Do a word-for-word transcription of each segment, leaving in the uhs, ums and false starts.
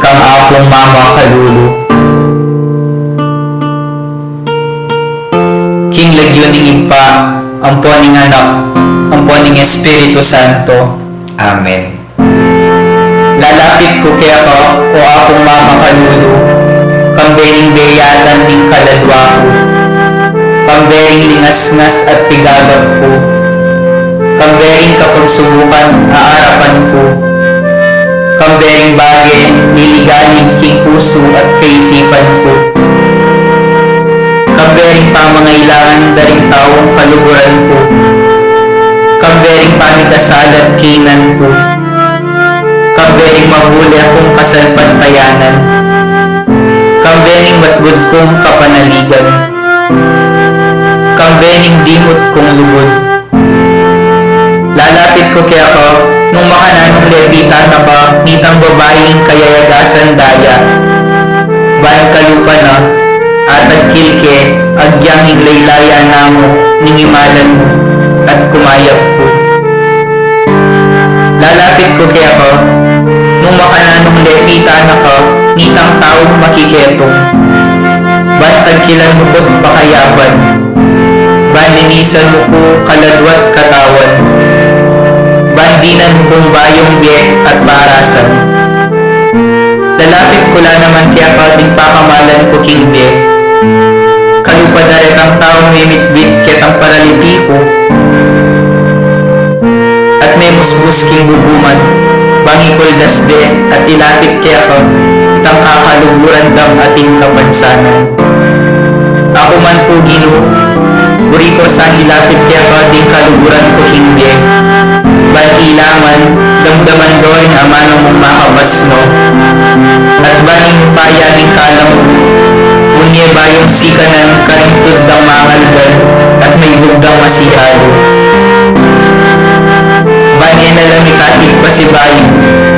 kang Apung Mamakalulu. King lagyu ning Ibpa, ampo ning Anak, ampo ning Espiritu Santo. Amen. Lalapit ku keka, o Apung Mamakalulu, kambe ning beyatan ning kaladwa ku, kambe ring lingasngas at pigagap ku, kambe ring kapagsubukan a arapan ku, kambe ring bage liligalig king pusu at kaisipan ku, kambe ring pamangailangan da ring taung kaluguran ku, kambe ring pamikasala at kaynan ku, kambe ring mahuli kung kasalpantayanan, kambe ring matbud kung kapanaligan, kambe ring dimut kung lugud. Lalapit ku keka, nung makananung lepitan na ka nitang babaing kayayagasan daya. Ban kalupa na, atagkil ke, agyang iglaylaya na mu ning imalan mu, at kumayap ku. Lalapit ku keka, nung makananung lepitan na ka nitang taung makiketung. Ban tagkilan mu ku't pakayapan. Ban linisan mu ku kaladwa't katawan. Ban dinan mu kung bayung bie at parasan. Lalapit ku la naman keka ding pakamalan ku king bie. Kalupa da retang taung mimitbit ketang paralitiku. At memusbus king bubuman, ban ikuldas de at ilapit keka itang kakaluguran dang atin kapansanan. Aku man pu, Ginu, buri ku sang ilapit keka ding kaluguran ku king bie, ban ilaman, damdaman do ring amanung mung makapasno, at ban ing upaya ning kalam ku, munye bayung sikanan karing tud dang mangalban at maibug dang masihalu. Ban e na la mitakit pasibayu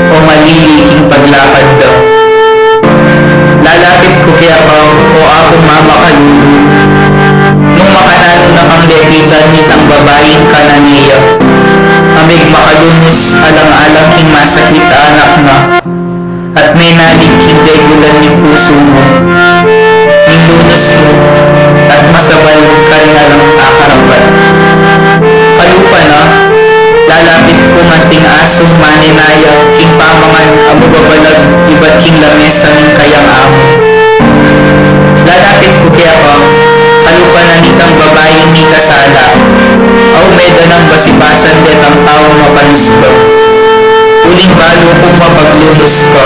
o malili king paglakad da. Lalapit ku keka, o Apung Mamakalulu, nung makananu na kang lepitan nitang babaing Cananea, a migmakalunus alang-alang king masakit a anak na, at menalig king degulan ning pusu mu, ning lunus mu, at masabal karing alang akarapat. Kalupa na, lalapit ku ngan ding asung manenaya king pamangan a mababalag ibat king lamesa ning kayang amo. Lalapit ku keka, kalupa na nitang babaing mikasala, a ume da nang basibasan detang taung mapanusga. Uling balu kung mapaglunus ka,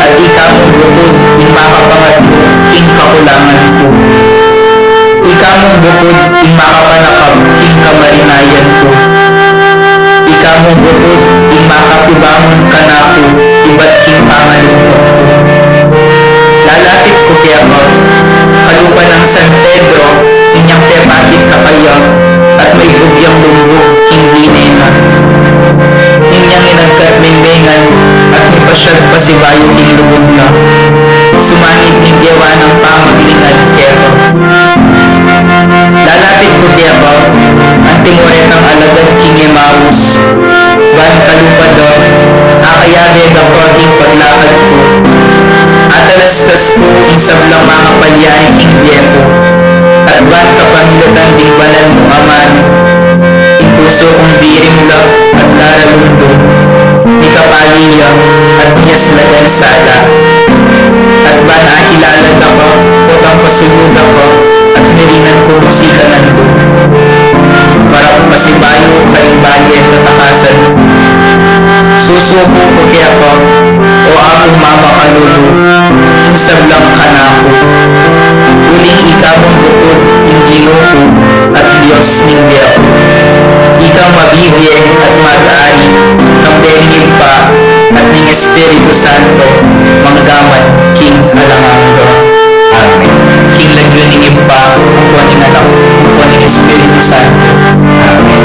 at ika mung bukud ing makapangatmu king kakulangan ku. Ika mung bukud ing makapanakap king kamarinayan ku. Ika mung bukud ing makapibangun kanaku ibat king pangalungkut ku. Lalapit ku keka, kalupa nang San Pedro, inyang pepakit ka kaya, at maibug yang lumbug king bine na. Inyang inagkat mingmingan, at mipasyag pasibayu king lugud na. Sumangid ing gewa nang pamaglingad keka. Lalapit ku keka, antimo retang alagad king Emaus, ban kalupa da, akayabe da ka king paglakad ku. Atalastas ku ing sablang mangapalyari king bie ku, at ban kapamilatan ding banal mung amanu, ing pusu kung dirimla at daralumdum, mikapali ya at miyaslagan sala. At ban akilala da ka, potang pasulu da ka, at mirinan kung sikanan ku. Para ku pasibayu karing bale at atakasan ku. Susuku ku keka, o Apung Mamakalulu, ing sablang kanaku. Uling ika mung bukud ing Ginu ku at Dios ning bie ku. Ikang mabibie at mag-ari, kambe ning Ibpa at ning Espiritu Santo, mangga man king alang angga. Amen. King lagyu ning Ibpa, ampo ning Anak, ampo ning Espiritu Santo. Amen.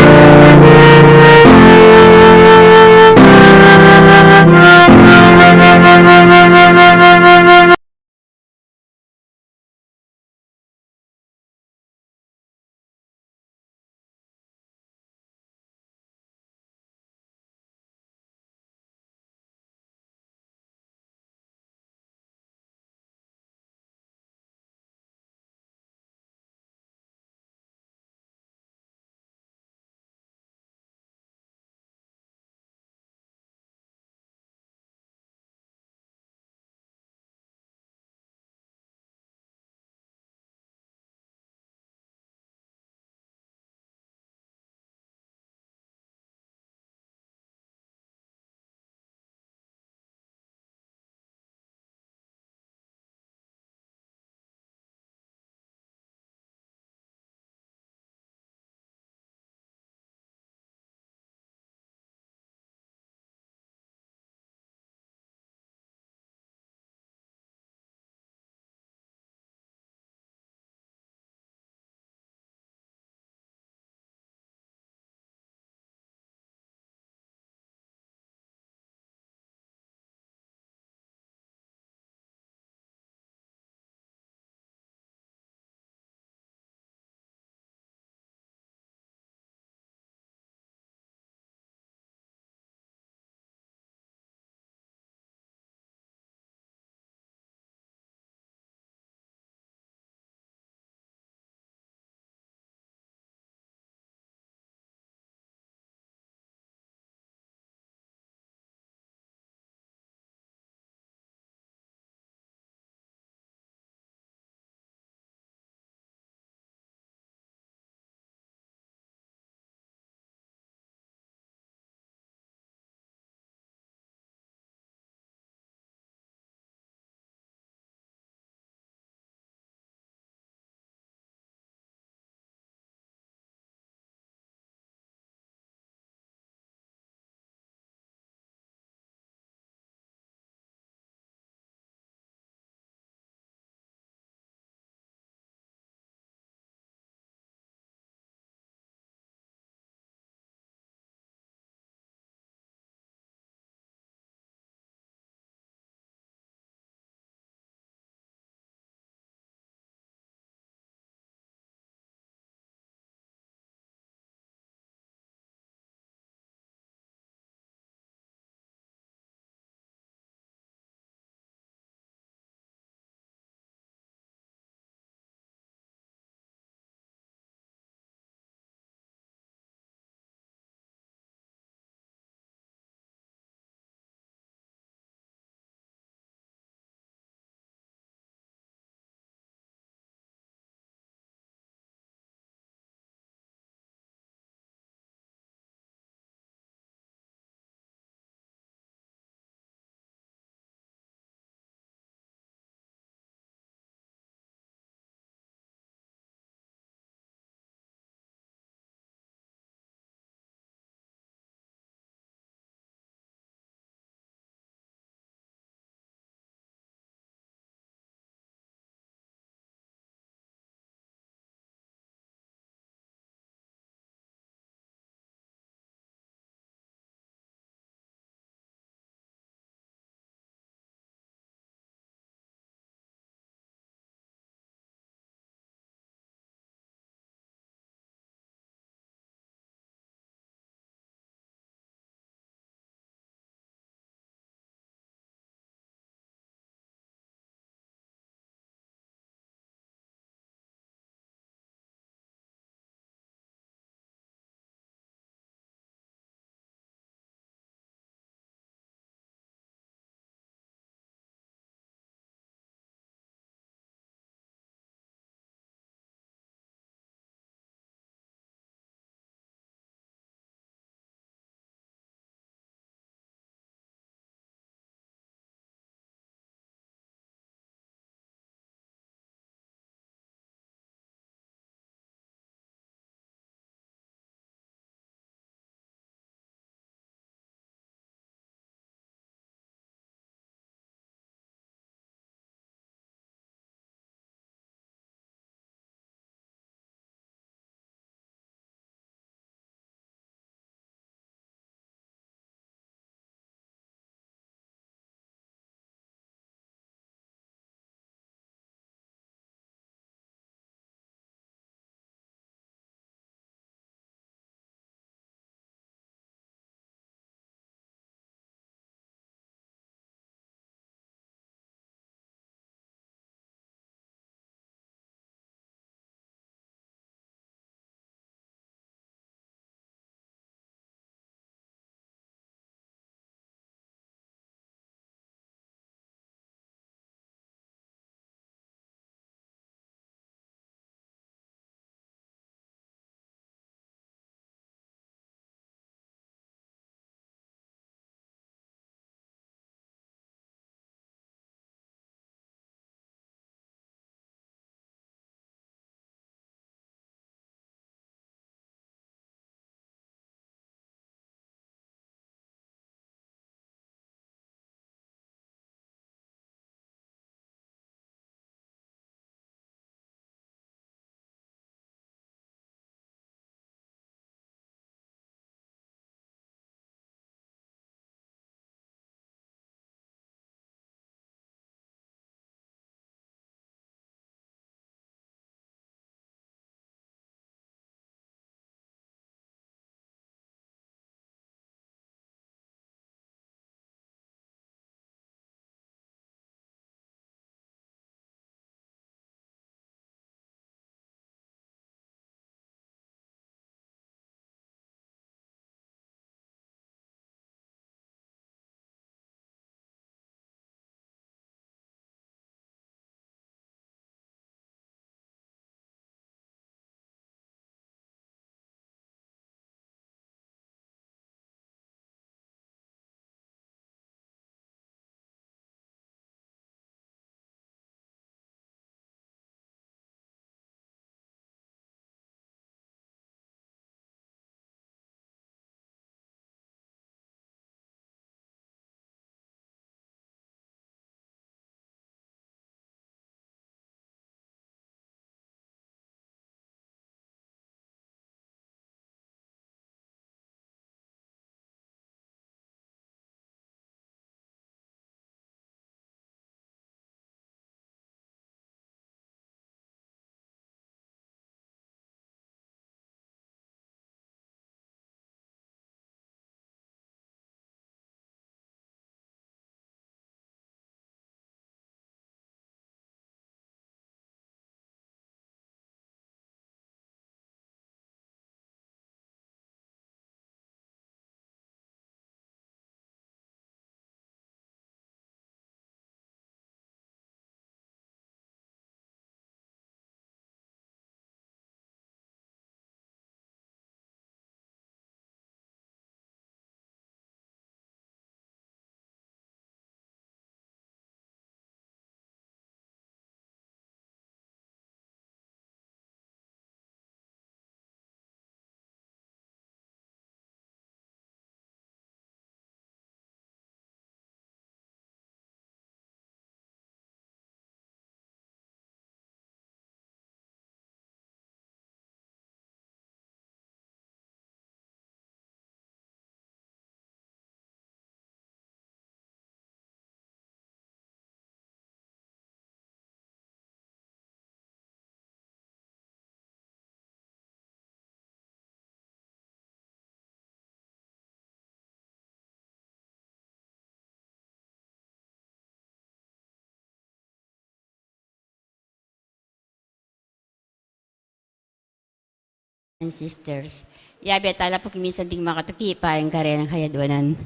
and sisters. Yabe tala pu king minsan ding makatuki pa ing karelang kayadwanan.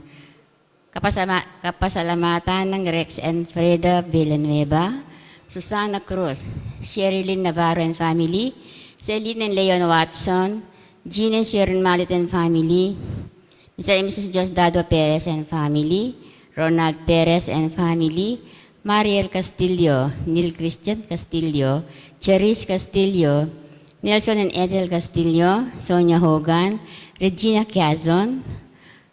Kapasama-, kapasalamatan nang Rex and Freda Villanueva, Susana Cruz, Sherilyn Navarro and family, Celine and Leon Watson, Jean and Sharon Mallet and family, Mister and Missus Diosdado Perez and family, Ronald Perez and family, Mariel Castillo, Neil Christian Castillo, Cherise Castillo, Nelson and Ethel Castillo, Sonia Hogan, Regina Quiazon,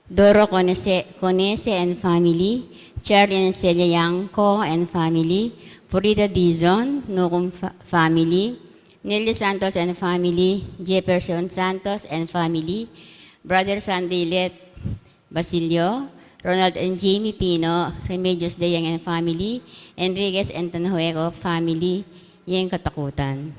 Doro Conese, Conese and family, Charlie and Celia Yangco and family, Purida Dizon, Nukum fa-, family, Nelly Santos and family, Jefferson Santos and family, Brother Sandy Let Basilio, Ronald and Jamie Pino, Remedios Dayang and family, Enriquez and Tanhueco family, Yeng Katakutan.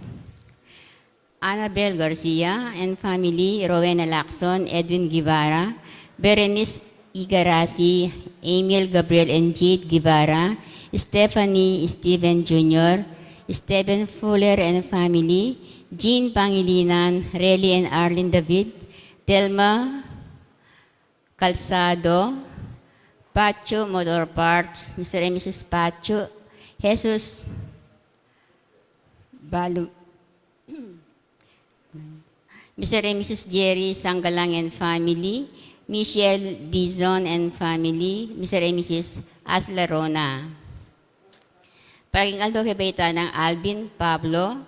Annabel Garcia and family, Rowena Lacson, Edwin Guevara, Berenice Igarasi, Emil Gabriel and Jade Guevara, Stephanie Steven Junior, Stephen Fuller and family, Jean Pangilinan, Relly and Arlene David, Telma Calzado, Pacho Motor Parts, Mister and Missus Pacho, Jesus Balu-, Mister and Missus Jerry Sanggalang and family, Michelle Dizon and family, Mister and Missus Asla Rona. Para king aldo kebaitan nang Alvin Pablo,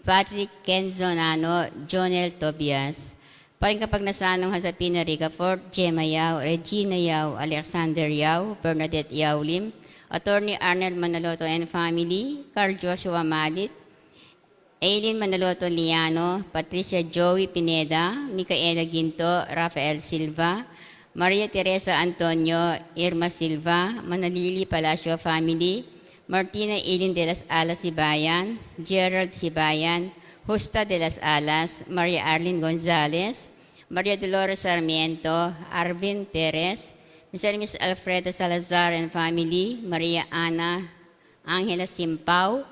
Patrick Kenzo Nano, Jonel Tobias. Para king kapagnasan nang Josefina Ricafort, Gemma Yao, Regina Yao, Alexander Yao, Bernadette Yao Lim, Attorney Arnel Manaloto and family, Carl Joshua Madit, Aileen Manaloto Liano, Patricia Joey Pineda, Micaela Ginto, Rafael Silva, Maria Teresa Antonio, Irma Silva, Manalili Palacio family, Martina Eileen de las Alas Sibayan, Gerald Sibayan, Justa de las Alas, Maria Arlene Gonzalez, Maria Dolores Sarmiento, Arvin Perez, Mister and Missus Alfreda Salazar and family, Maria Ana Angela Simpao,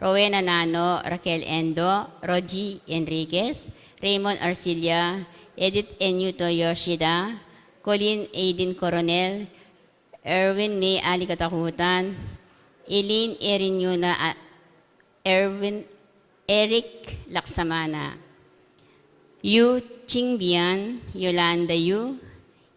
Rowena Nano, Raquel Endo, Rogie Enriquez, Raymond Arcilla, Edith Enuto Yoshida, Colleen Aiden Coronel, Erwin May Ali Katakutan, Eileen Erin Yuna, a-, Erwin Eric Laksamana, Yu Chingbian, Yolanda Yu,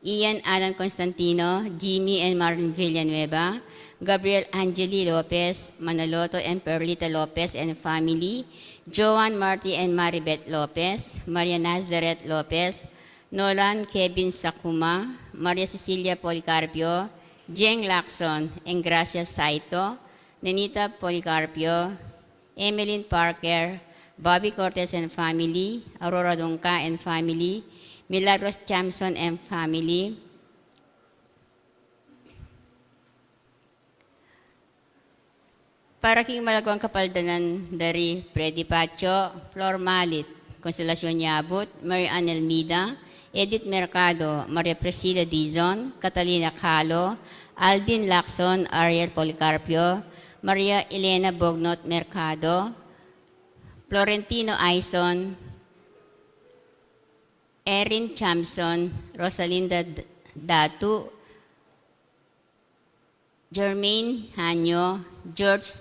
Ian Alan Constantino, Jimmy and Marlon Villanueva, Gabriel Angeli Lopez, Manaloto and Perlita Lopez and family, Joan Marty and Maribeth Lopez, Maria Nazareth Lopez, Nolan Kevin Sakuma, Maria Cecilia Policarpio, Jeng Lacson, Engracia Saito, Nenita Policarpio, Emeline Parker, Bobby Cortez and family, Aurora Dungca and family, Milagros Chamson and family. Para king malaguang kapaldanan da ri Freddy Pacho, Flor Malit, Consolacion Yabut, Mary Ann Elmida, Edith Mercado, Maria Priscilla Dizon, Catalina Calo, Aldin Lacson, Ariel Policarpio, Maria Elena Bognot Mercado, Florentino Aison, Erin Chamson, Rosalinda D-, Datu, Germaine Hanyo, George,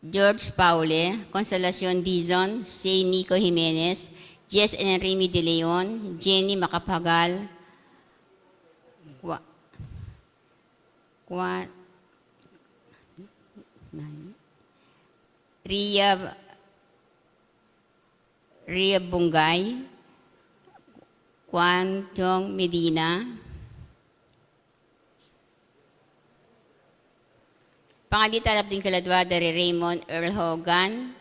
George Paule, Consolacion Dizon, Say Nico Jimenez, Jess and Remy De Leon, Jenny Macapagal, Gua-, Gua-, Ria, Ria Bungay, Juan Jong Medina, Pangadit talap ding kaladwa da ri Raymond Earl Hogan,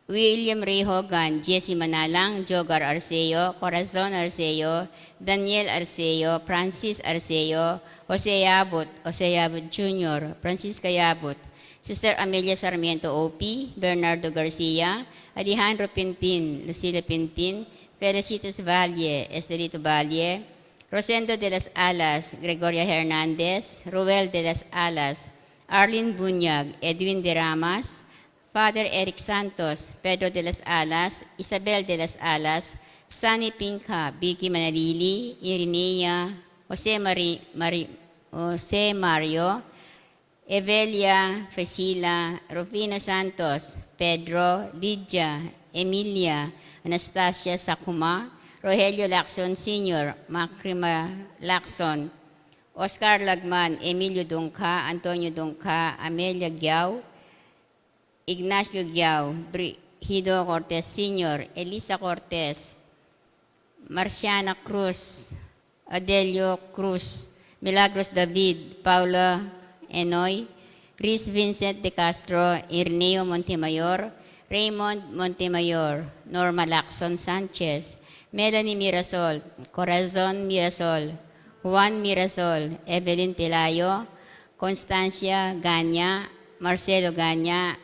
William Ray Hogan, Jesse Manalang, Jogar Arceo, Corazon Arceo, Daniel Arceo, Francis Arceo, Jose Yabut, Jose Yabut Junior, Francisca Yabut, Sister Amelia Sarmiento O P, Bernardo Garcia, Alejandro Pinpin, Lucila Pinpin, Felicitas Valle, Estelito Valle, Rosendo de las Alas, Gregoria Hernandez, Ruel de las Alas, Arlene Bunyag, Edwin de Ramas, Father Eric Santos, Pedro de las Alas, Isabel de las Alas, Sunny Pinca, Vicky Manalili, Irinea, Jose Mari-, Mari-, Jose Mario, Evelia, Priscilla, Rufino Santos, Pedro, Lydia, Emilia, Anastasia Sakuma, Rogelio Lacson Senior, Macrima Lacson, Oscar Lagman, Emilio Dungca, Antonio Dungca, Amelia Giao, Ignacio Giao, Brigido Cortez Senior, Elisa Cortez, Marciana Cruz, Adelio Cruz, Milagros David, Paula Enoy, Chris Vincent de Castro, Irineo Montemayor, Raymond Montemayor, Norma Lacson Sanchez, Melanie Mirasol, Corazon Mirasol, Juan Mirasol, Evelyn Pelayo, Constancia Ganya, Marcelo Ganya,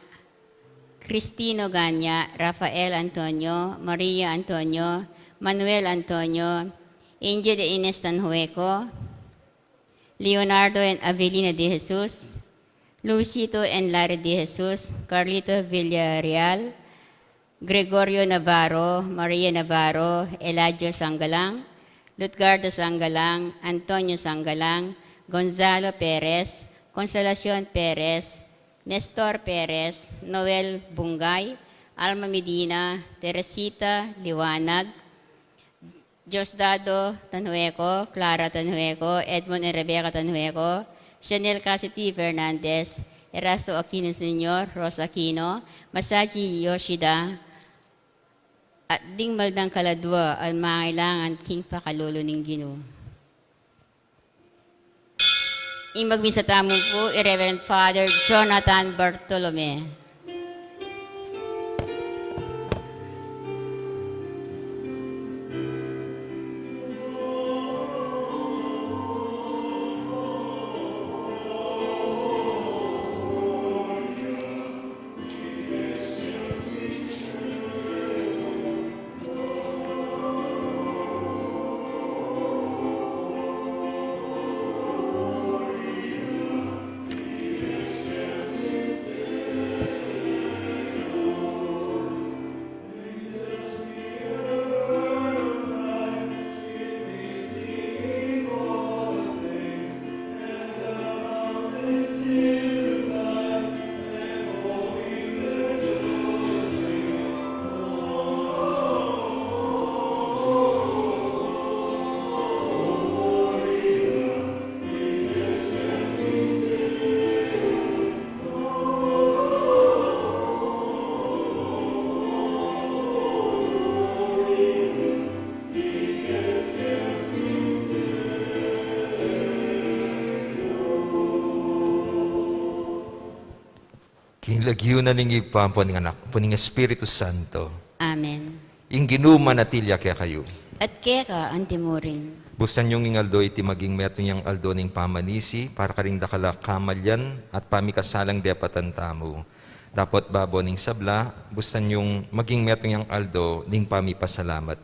Cristino Ganya, Rafael Antonio, Maria Antonio, Manuel Antonio, Angel Ines Tanhueco, Leonardo and Avelina de Jesus, Luisito and Larry de Jesus, Carlito Villarreal, Gregorio Navarro, Maria Navarro, Eladio Sangalang, Lutgardo Sangalang, Antonio Sangalang, Gonzalo Perez, Consolacion Perez, Nestor Perez, Noel Bungay, Alma Medina, Teresita Liwanag, Diosdado Tanhueco, Clara Tanhueco, Edmond and Rebecca Tanhueco, Chanel Cassidy Fernandez, Erasto Aquino Senior, Rosa Aquino, Masaji Yoshida, at ding maldang kaladua a mangailangan king pakalulu ning Ginu. Ing magmisa tamu pu, i Reverend Father Jonathan Bartolome. King lagyu na ning Ibpa, ampo ning Anak, ampo ning Espiritu Santo. Amen. Ing Ginu manatili ya kekayu. At keka antimurin. Busan yung ing aldo iti maging metung yang aldo ning pamanisi, para karing dakal a kamalian at pamikasalang depatan tamu. Dapot babo ning sabla, busan yung maging metung yang aldo ning pamipasalamat.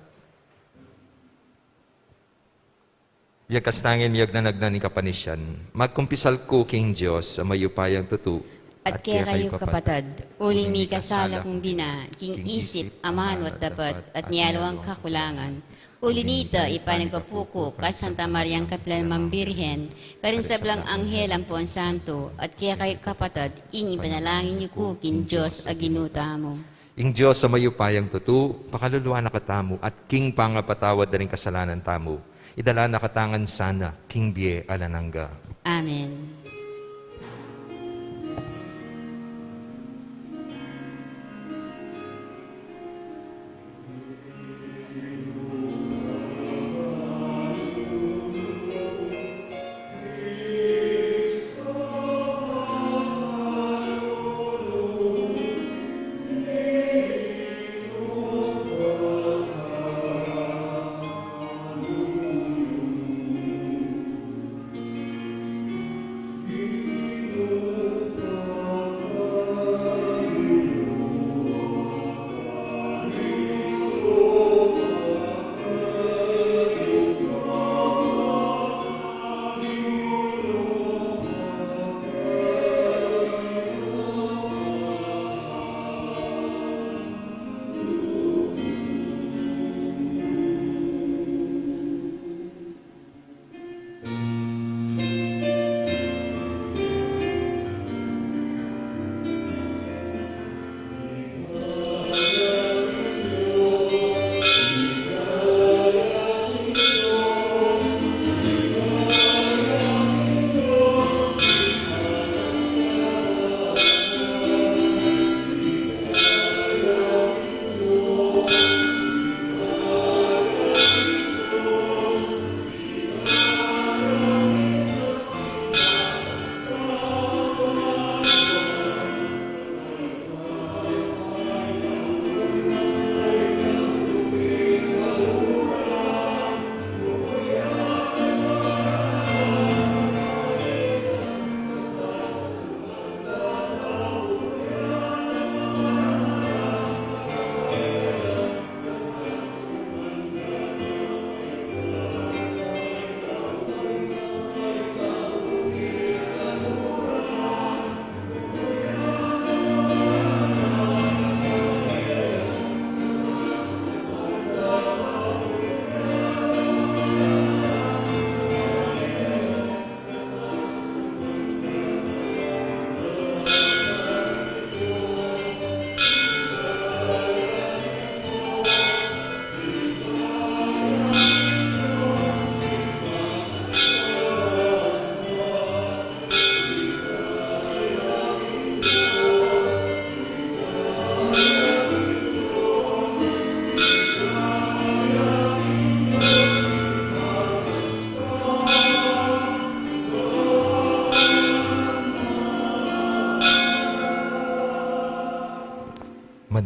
Iyagkas tangin, miyagnanagnan ing kapanisian. Magkumpisal ku king Dios a mayupayang tutu. At kekayu kapatad, uling mikasala kung bina, king isip, amanu at dapat, at mialiwang kakulangan. Uli nita, ipanagkapu ku kang Santa Mariang kapilan mang Birhen, karing sablang anghel ampon santo, at kekayu kapatad, ing ipanalangin yu ku king Dios a Ginu tamu. Ing Dios a mayupayang tutu, pakaluluan na katamu, at king pangapatawad da ring kasalanan tamu, idala na katamu ngan sana king bie alang angga. Amen.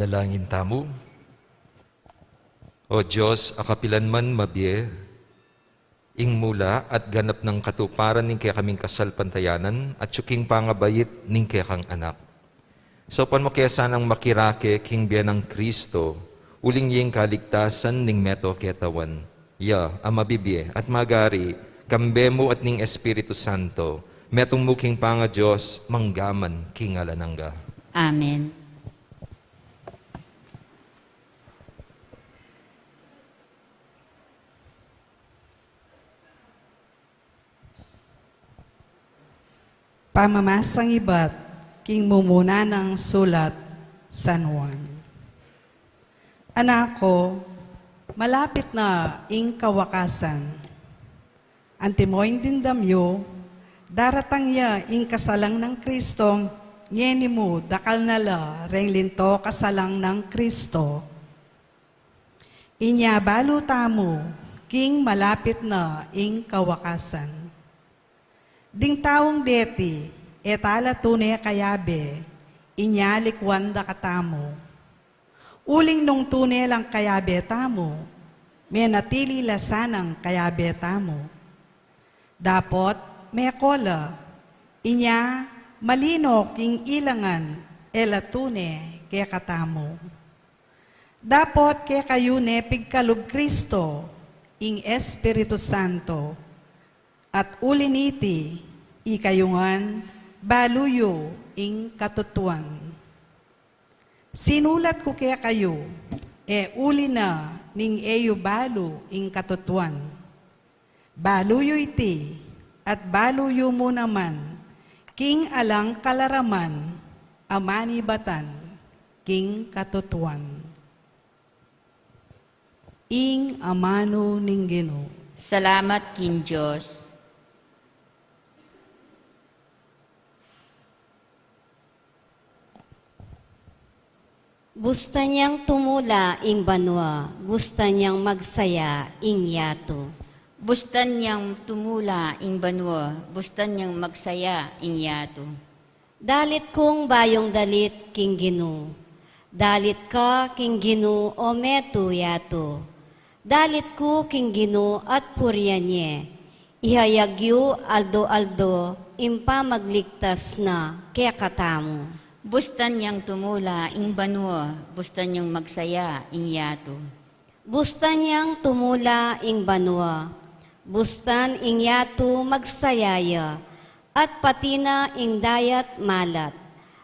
Langin tamu. O Dios, a kapilan man mabie, ing mula at ganap nang katuparan ning kekaming kasalpantayanan at king pangabait ning kekang Anak. Saupan mu ke sanang makirake king bie nang Kristo, uling ing kaligtasan ning meto ketawan. Ya, a mabibie at magari, kambe mu at ning Espiritu Santo, metung mu king pangaDios, mangga man king alang angga. Amen. Pamamasang ibat king mumuna nang sulat San Juan. Anak ko, malapit na ing kawakasan. Antimo ing dimdam yu, daratang ya ing kasalang nang Kristo, ngeni mu dakal na la reng linto kasalang nang Kristo. Inya balu tamu, king malapit na ing kawakasan. Ding taung deti, e ta la tune kayabe, inya likuan da katamu. Uling nung tune lang kayabe tamu, menatili la sanang kayabe tamu. Dapot, meko la, inya malino king ilangan, e la tune kekatamu. Dapot kekayu ne pigkalub Kristo, ing Espiritu Santo, at uli niti, ikayu ngan, balu yu ing katutuan. Sinulat ku kekayu, e uli na ning e yu balu ing katutuan. Balu yu iti, at balu yu mu naman, king alang kalaraman, a manibatan, king katutuan. Ing amanu ning Ginu. Salamat king Dios. Bustan yang tumula ing banua, bustan yang magsaya ing yatu. Bustan yang tumula ing banua, bustan yang magsaya ing yatu. Dalit kung bayung dalit king Ginu. Dalit ka king Ginu, o metung yatu. Dalit ku king Ginu at purian ye. Ihayag yu aldo-aldo ing pamagligtas na kekatamu. Bustan yang tumula ing banua, bustan yang magsaya ing yatu. Bustan yang tumula ing banua, bustan ing yatu magsaya ya, at pati na ing dayat malat,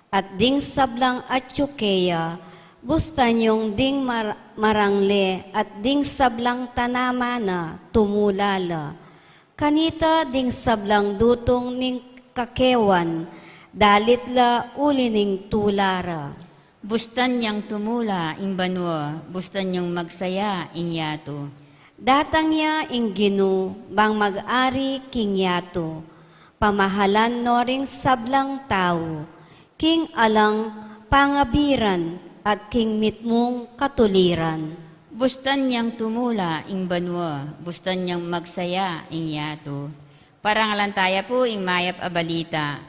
at ding sablang atyu keya, bustan yung ding mar-, marangle at ding sablang tanaman na tumula la. Kanita ding sablang dutung ning kakewan, dalit la uli ning tula ra. Bustan yang tumula ing banua, bustan yang magsaya ing yatu. Datang ya ing Ginu bang mag-ari king yatu, pamahalan no ring sablang tau, king alang pangabiran at king mitmung katuliran. Bustan yang tumula ing banua, bustan yang magsaya ing yatu. Parangalan taya pu ing mayap a balita.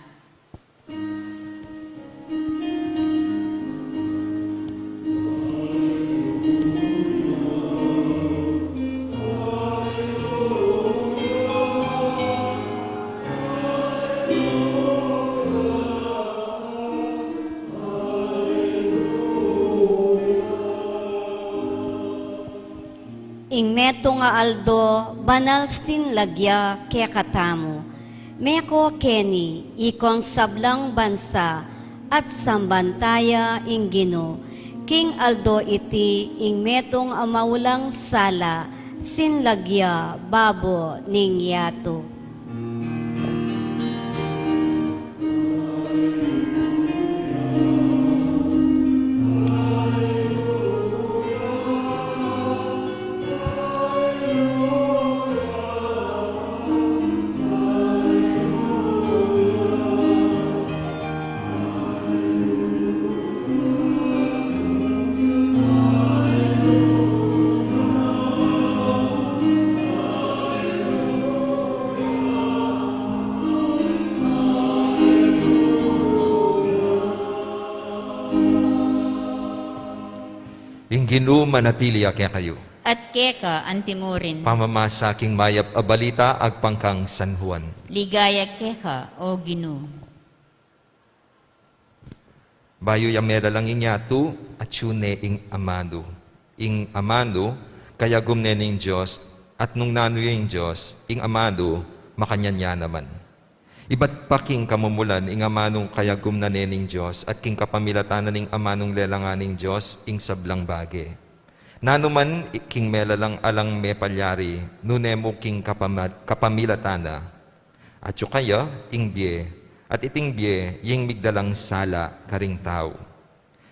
Ing metung a aldo, banal sinlagya kekatamu. Meko keni, ikong sablang bansa, at samban taya ing Ginu. King aldo iti, ing metung a maulang sala, sinlagya babo ning yatu. Ginu manatili ya kekayu. At keka antimurin. Pamamasa king mayap a balita agpang kang San Juan. Ligaya keka, O Ginu. Bayu ya melalang ing yatu, atyu ne ing amanu. Ing amanu, kayagum ne ning Dios, at nung nanu ya ing Dios, ing amanu, makanyan ya naman. Ibat pa king kamumulan, ing amanung kayagum na ne ning Dios, at king kapamilatan na ning amanung lelangan ning Dios, ing sablang bage. Nanu man i-, king melalang alang mepalyari, nune mu king kapama-, kapamilatan na. Atyu kaya ing bie, at iting bie, ing migdalang sala karing tau.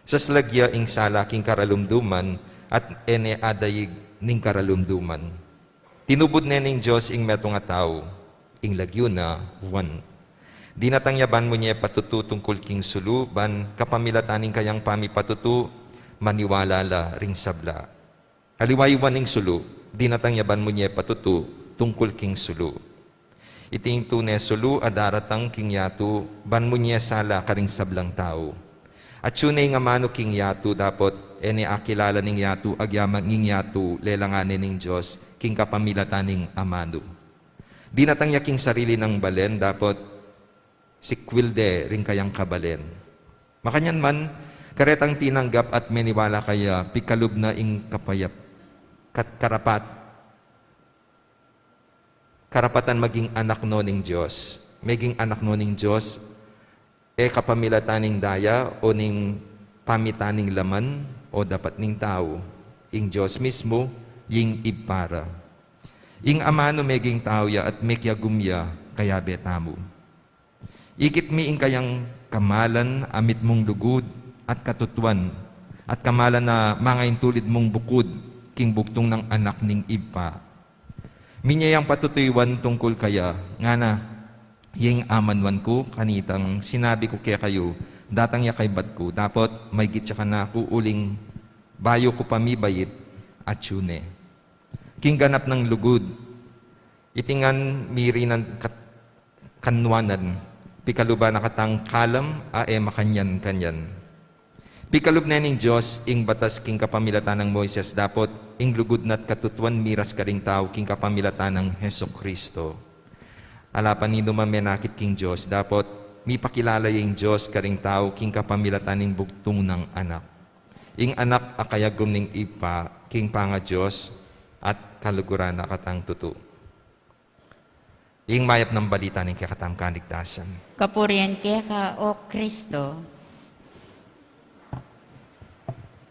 Saslag ya ing sala king karalumduman, at e ne adaig ning karalumduman. Tinubud ne ning Dios ing metung a tau, ing lagyu na Juan. Dinatang ya ban mu ne patutu tungkul king sulu, ban kapamilatan ning kayang pamipatutu, maniwala la ring sabla. Aliwa i Juan ing sulu, dinatang ya ban mu ne patutu tungkul king sulu. Iting tune sulu a daratang king yatu, ban mu ne sala karing sablang tau. Atyu ne ing amanu king yatu, dapot e ne akilala ning yatu agyamang ing yatu lelangan ne ning Dios king kapamilatan ning amanu. Dinatang ya king sarili nang balen, dapot sikwil de ring kayang kabalen. Makanyan man, karetang tinanggap at meniwala kaya, pikalub na ing kapayap-, kat-, karapat-, karapatan maging anak no ning Dios. Meging anak no ning Dios, e kapamilatan ning daya o ning pamitan ning laman o dapat ning tau. Ing Dios mismu, ing Ibpa ra. Ing amanu meging tau ya at mekiagum ya, kayabe tamu. Ikit mi ing kayang kamalan a mitmung lugud at katutuan, at kamalan a mangaintulid mung bukud king bugtung nang Anak ning Ibpa. Minie yang patutu i Juan tungkul kaya, ngana, ing amanuan ku kanitang sinabi ku kekayu, datang ya kaybat ku, dapot maygit ya kanaku uling bayu ku pa mibait, atyu ne. King ganap nang lugud, iti ngan mirinan kat-, kanwanan, pikaluban na katang kalam a e makanyan-kanyan. Pikalub ne ning Dios ing batas king kapamilatan nang Moises, dapot ing lugud na't katutuan miras karing tau king kapamilatan nang Jesucristo. Ala pa ninuman menakit king Dios, dapot mipakilala ya ing Dios karing tau king kapamilatan ning bugtung nang Anak. Ing Anak a kayagum ning Ibpa, king pangaDios at kaluguran na katang tutu. Ing mayap nang balita ning kekatang kaligtasan. Kapurian keka, O Kristo.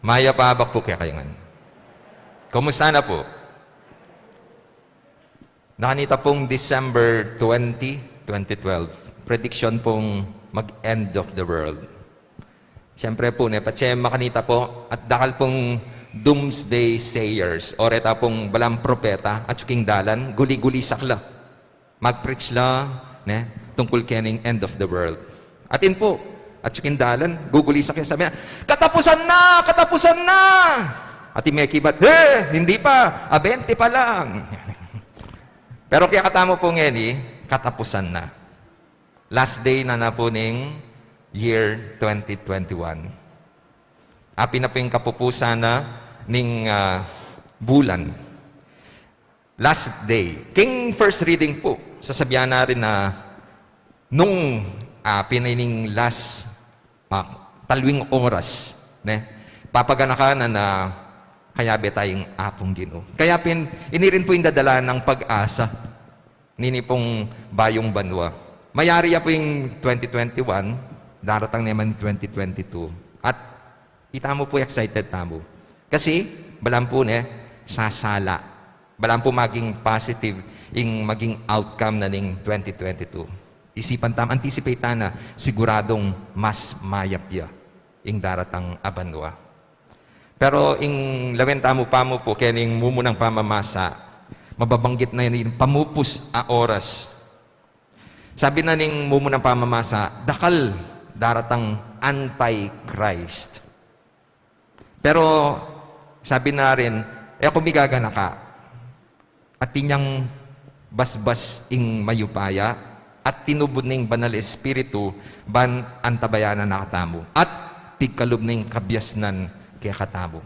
Mayap a abak pu kekayu ngan. Kumusta na pu? Nakanita pung December twenty, twenty twelve, prediction pung mag-end of the world. Siyempre pu, ne, patse makanita pu, at dakal pung doomsday sayers, o reta pung balang propeta, atyu king dalan, guli-gulisak la. Mag-preach la, ne, tungkul kening end of the world. Atin pu, atyu king dalan, gugulisak ya, sabi na, "Katapusan na! Katapusan na!" At ing mekibat, "He, hindi pa, abente pa lang." Pero kekatamu pu ngeni, katapusan na. Last day na na pu ning year twenty twenty-one. Apin na pu ing kapupusan na ning, ah, bulan. Last day. King first reading pu, sasabian na rin na nung, ah, pin na ining last, ah, talwing oras, ne? Papaganakan na na kayabe taya ing Apung Ginu. Kaya pin, ini rin pu ing dadala nang pag-asa nini pung bayung banua. Mayari ya pu ing twenty twenty-one, daratang naman twenty twenty-two. At itamu pu excited tamu. Kasi, balang pu ne, sasala. Balang pu maging positive ing maging outcome na ning twenty twenty-two. Isipan tamu, anticipate ta na, siguradung mas mayap ya ing daratang a banua. Pero ing lawen tamu pa mu pu, kening mumunang pamamasa, mababanggit na ning pamupus a oras. Sabi na ning mumunang pamamasa, dakal daratang antichrist. Pero sabi na rin, e ku migaganaka. Atin yang basbas ing mayupaya, at tinubud ning Banal Espiritu, ban antabayanan na katamu, at pigkalub ning kabiasnan kekatamu.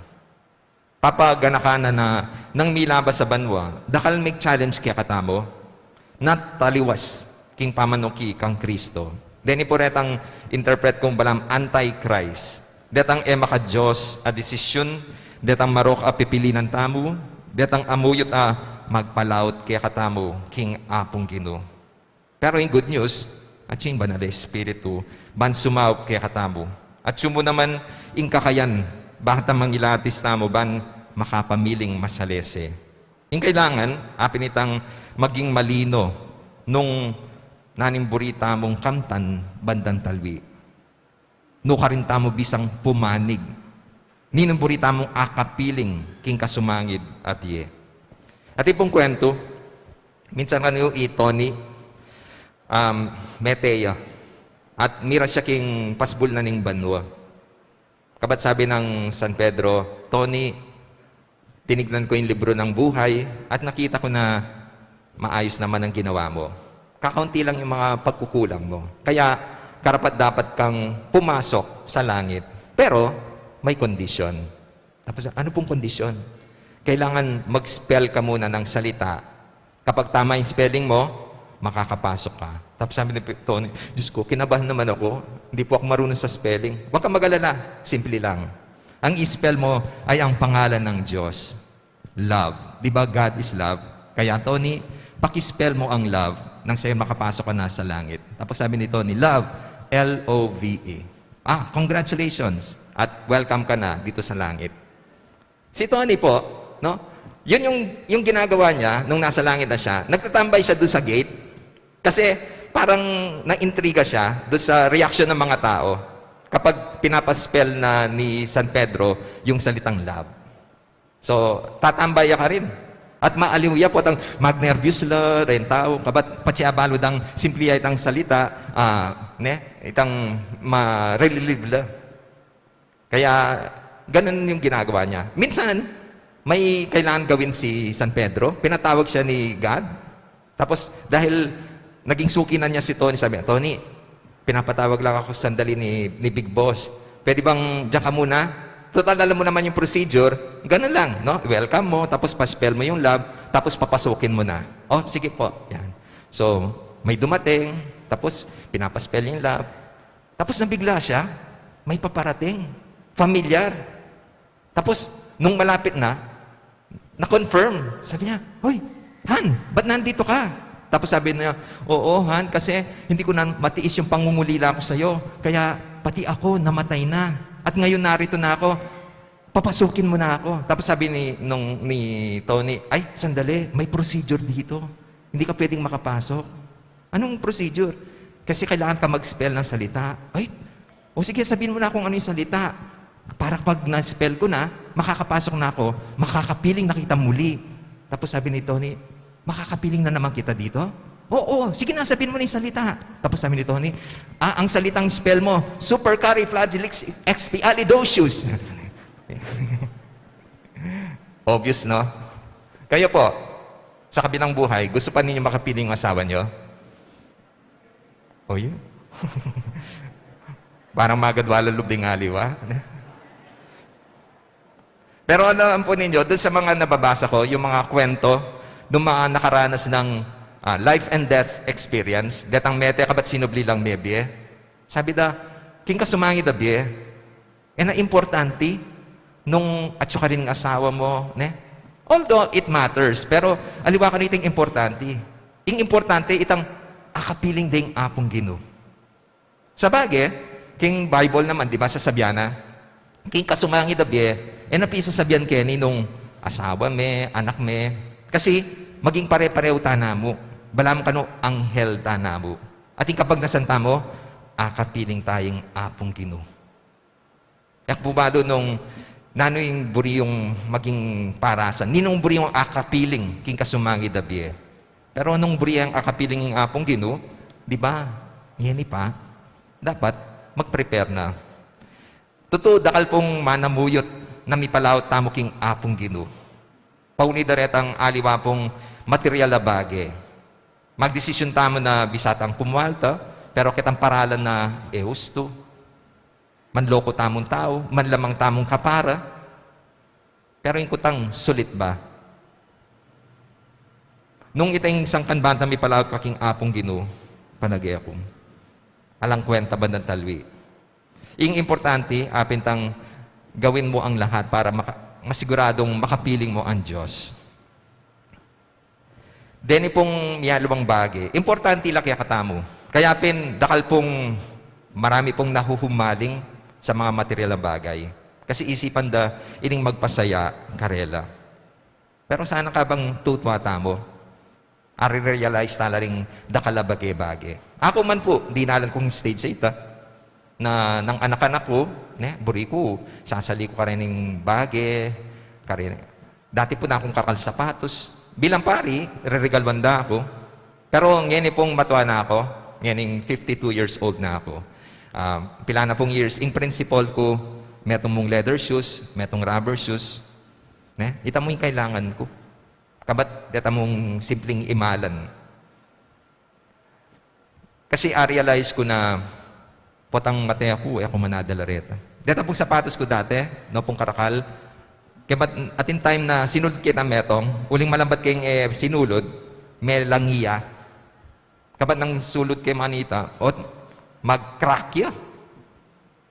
Apa, ganaka na, na nang milabas a banua, dakal me-challenge kekatamu na taliwas king pamanuki kang Kristo. Deni pu retang interpret kung balamu anti-Christ. Detang e maka-Dios a desisyun, detang marok a pipilinan tamu, detang amuyut a magpalaut kekatamu king Apung Ginu. Pero ing good news, atyu ing Banal a Espiritu ban sumaup kekatamu. Atyu mu naman ing kakayan, bakanta mangilatis tamu ban makapamiling masalese. Ing kailangan, apin itang maging malino nung nanu ing buri tamung kamtan bandang talwi. Nukarin tamu bisang pumanig. Ninung buri tamung akapiling king kasumangid a bie. At ipung kuwentu, minsan kanu i Tony, um, mete ya. At mira siya king pasbul na ning banua. Kabat sabi nang San Pedro, "Tony, tinignan ko yung libro ng buhay at nakita ko na maayos naman ang ginawa mo. Kakaunti lang yung mga pagkukulang mo. Kaya karapat-dapat kang pumasok sa langit. Pero may kondisyon." Tapos, "Ano pong kondisyon?" "Kailangan mag-spell ka muna ng salita. Kapag tama yung spelling mo, makakapasok ka." Tapos sabi ni Tony, "Diyos ko, kinabahan naman ako. Hindi po ako marunong sa spelling." "Huwag kang mag-alala. Simple lang. Ang i-spell mo ay ang pangalan ng Diyos. Love. Di ba God is love? Kaya, Tony, pakispell mo ang love nang sa'yo makapasok ka na sa langit." Tapos sabi ni Tony, "Love, L O V E. Ah, congratulations. At welcome ka na dito sa langit." Si Tony po, no? Yun yung, yung ginagawa niya nung nasa langit na siya. Nagtatambay siya doon sa gate kasi parang naintriga siya doon sa reaksyon ng mga tao kapag pinapaspell na ni San Pedro yung salitang love. So, tatambay ya karin. At maaliw ya potang magnerbyos la reng tau, kabat patse abalu dang simple ya itang salita, ah, ne, itang ma-relieve la. Kaya, ganun yung ginagawa niya. Minsan, may kailangan gawin si San Pedro, pinatawag siya ni God. Tapos, dahil naging suki na niya si Tony, sabi niya, "Tony, pinapatawag lang ako sandali ni, ni Big Boss. Pwede bang diyan ka muna? Total, alam mo naman yung procedure." Ganun lang, no? Welcome mo, tapos paspell mo yung love, tapos papasukin mo na. "Oh, sige po." Yan. So, may dumating, tapos pinapaspell yung love. Tapos nabigla siya, may paparating. Familiar. Tapos, nung malapit na, na-confirm. Sabi niya, "Hoy, Han, ba't nandito ka?" Tapos sabi niya, "Oo, Han, kasi hindi ko na matiis yung pangungulila ko sa'yo. Kaya pati ako, namatay na. At ngayon narito na ako. Papasukin mo na ako." Tapos sabi ni, nung, ni Tony, "Ay, sandali, may procedure dito. Hindi ka pwedeng makapasok." "Anong procedure?" "Kasi kailangan ka mag-spell ng salita." "Ay, o sige, sabihin mo na kung ano yung salita. Para pag na-spell ko na, makakapasok na ako, makakapiling na kita muli." Tapos sabi ni Tony, "Makakapiling na naman kita dito?" "Oo, sige na, sabihin mo na yung salita." Tapos sabi ni Tony, "Ah, ang salitang spell mo, supercarifragilexpialidocious." Obvious, no? Kayo po, sa kabilang buhay, gusto pa ninyo makapiling yung asawa nyo? O, yun. Parang magadwa la lub ning aliwa. Pero alam po ninyo, dun sa mga nababasa ko, yung mga kwento ng mga nakaranas ng, ah, life and death experience, detang mete kabat sinubli lang mebie. Sabi da, "King kasumangid a bie, e na importante nung atyu karin ing asawa mo, ne?" Although it matters, pero aliwa kanu iting importante. Ing importante, itang akapiling deng Apung Ginu. Sabage, king Bible naman, di ba, sasabian na, "King kasumangid a bie, e na pisasabian keni nung asawa me, anak me." Kasi, maging pare-pareho ta namu. Balamu kanu, anghel ta namu. At ing kapagnasan tamu, akapiling ta ing Apung Ginu. Yak pu balu nung nanu ing buri yung maging parasan, ninung buri yung akapiling king kasumangid a bie. Pero nung buri yang akapiling ing Apung Ginu, di ba? Ngeni pa, dapat mag-prepare na. Tutu, dakal pung manamuyut na mipalaut tamu king Apung Ginu. Pauli da retang aliwa pung material a bage. Magdesisyun tamu na bisa tang kumualta, pero ketang paralan na e ustu. Manloko tamung tau, manlamang tamung kapara. Pero ing kutang, sulit ba? Nung ita ing sangkan banta mipalaut ka king Apung Ginu, panage ku, alang kwenta bandang talwi. Ing importante, apin tang gawin mu ang lahat para maka-, masiguradong makapiling mu ang Diyos. Deni pung mialwang bage, importante la kaya katamu. Kaya pin, dakal pung marami pung nahuhumaling sa mga material na bagay. Kasi isipan da ining magpasaya karela. Pero sana kabang tutua tamu, ari-realize tala ring dakal a bage-bage. Aku man pu, dinalan kung stage a ita, na nang anak-anak ku, ne, buri ku, sasali ku karening bage, kare-, dati pu na kung kakal sapatos. Bilang pari, reregaluan da ku. Pero ngeni pung matua na ku, ngening fifty-two years old na ku. Ah, pila na pung years, ing principal ku, metung mung leather shoes, metung rubber shoes. Ne? Ita mu ing kailangan ku. Kabat deta mung simpleng imalan. Kasi a-realize ku na potang mate aku, e ku manadala reta. Deta pung sapatos ku dati, no pung karakal. Kabat atin time na sinulud ke na metung, uling malambat keng, e, sinulud, melangi ya. Kabat nang sulud ke manita, ot mag-crack ya.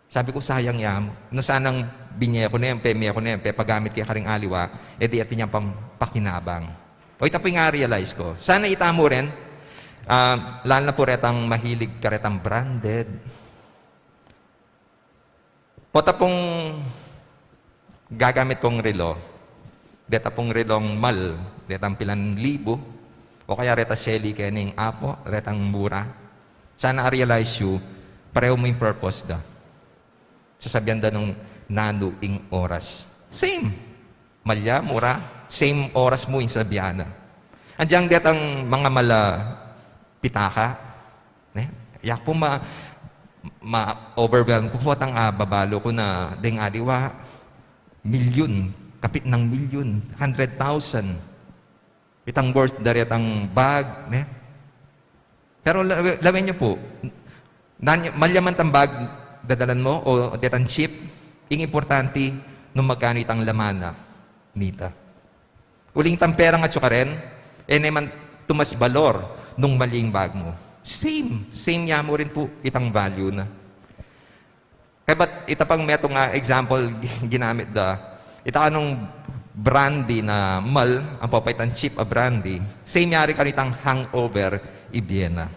Sabi ku, sayang ya mu. No sanang binye ku ne, pemye ku ne, pepagamit ke karing aliwa, e di atin yang pang pakinabang. O, ita pu ing a-realize ku. Sana ita mu rin, ah, lalo na pu retang mahilig karetang branded. Pota pung gagamit kung relo, deta pung relong mal, detang pilan libu, o kaya reta seli kening Apo, retang mura. Sana a-realize yu, pareho mu ing purpose da. Sasabian da nung nanu ing oras. Same. Malya, mura, same oras mu ing sabian na. Andiang detang mangamal a pitaka, ne? Yaku pu ma-, ma-overwhelm ku potang, ah, babalu ku na deng aliwa, milyun, kapit nang milyun, hundred thousand. Itang worth da retang bag, ne? Pero la-, lawen yu pu, nan-, malya man tang bag dadalan mu o detang chip, ing importante nung magkanu itang laman na nita. Uling itang perang atyu ka rin, e ne man tumas balor nung malya ing bag mu. Same, same ya mu rin pu itang value na. Kabat ita pang metung a example gi-, ginamit da. Ita kanung brandy na mal, ampo pa itang cheap a brandy, same yari kanu itang hangover, ibie na.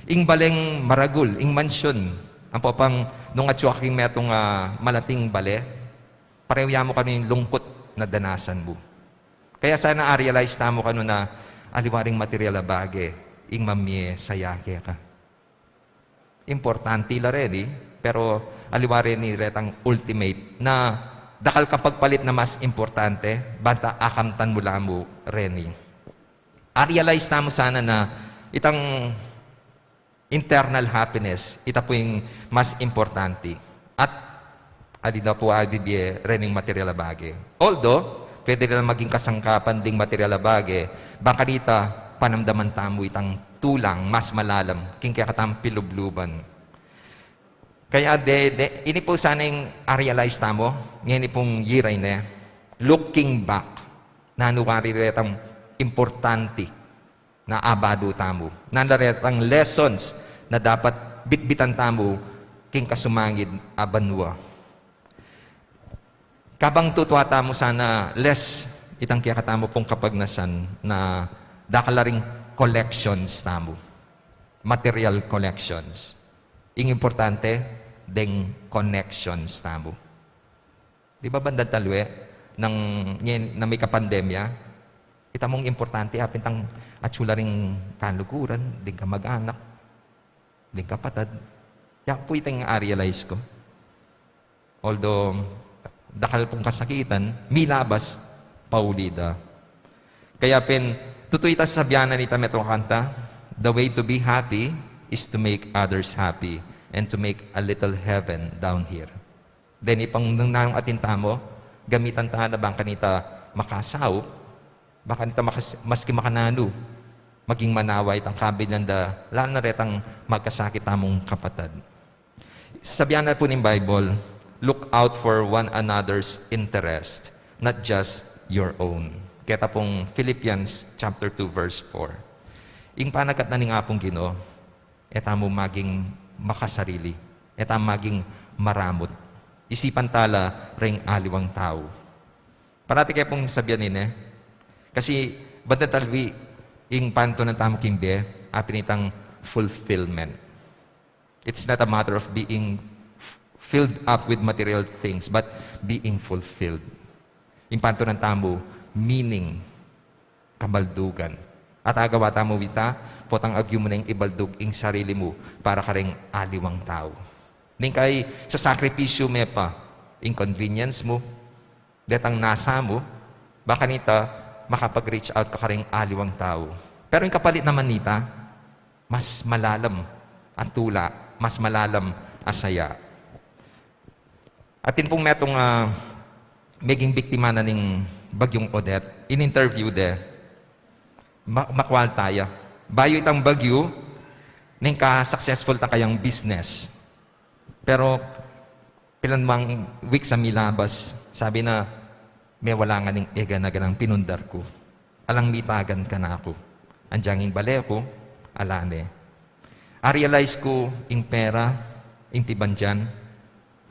Ing baleng maragul, ing mansyon, ampo pang nung atyu ka king metung a malating bale, pareho ya mu kanu ing lungkut na danasan mu. Kaya sana a-realize tamu kanu na aliwa ring material a bage, ing mamie saya keka. Importante la reni, pero aliwa reni retang ultimate na dakal kang pagpalit na mas importante, banta akamtan mu la mu reni. A-realize tamu sana na itang internal happiness, ita pu ing mas importante. At adi na pu a bibie rening material a bage. Although, pwede reng maging kasangkapan ding material a bage, bang kanita panamdaman tamu itang tulang mas malalam king kekatang pilubluban. Kaya de, de, ini pu sana ing a-realize tamu, ngeni pung year a ini, looking back, nanu wari retang importante na abalu tamu. Nanu retang lessons na dapat bitbitan tamu king kasumangid a banua. Kabang tutua tamu sana less itang kekatamu pung kapagnasan na dakal la ring collections tamu. Material collections. Ing importante, deng connections tamu. Di ba bandang talwe, nang, ngen-, nang mika-pandemya, ita mung importante, apin tang atyu la ring kaluguran, ding kamag-anak, ding kapatad. Yaku pu iting a-realize ku. Although, dakal pung kasakitan, milabas, pauli da. Kaya pin, tutu ita sasabian na nita metung a kanta, "The way to be happy is to make others happy and to make a little heaven down here." Deni pang nung nanung atin tamu, gamitan ta na bang kanita makasaup, bang kanita makas-, maski makananu, maging manawa itang kabilan da, lalo na retang magkasakit tamung kapatad. Sasabian na pu ning Bible, "Look out for one another's interest. not just your own. Keta pung Philippians chapter two, verse four. Ing panagat na ning Apung Ginu, e tamu maging makasarili, e tamu maging maramut. Isipan tala ring aliwang tau. Parati ke pung sabian ini, kasi banda talwi ing pantunan tamu king bie, apin itang fulfillment. It's not a matter of being filled up with material things, but being fulfilled. Ing pantunan tamu, meaning, kabaldugan. At agawa tamu ita, potang agyu mu neng ibaldug ing sarili mu para karing aliwang tau. Ning kai sa sakripisyu me pa, ing convenience mu, detang nasa mu, baka nita makapag-reach out ka karing aliwang tau. Pero ing kapalit naman nita, mas malalam a tula, mas malalam a saya. Atin pung metung, ah, meging biktima na ning Bagyung Odette, in-interview de, ma-, makwal taya. Bayu itang bagyu, ning ka-successful ta kayang business. Pero, pilan mang weeks a milabas, sabi na, "Mewala ngan ing eganaganang pinundar ku. Alang mitagan kanaku. Anyang ing bale ku, ala ne." A-realize ku ing pera, ing pibandian,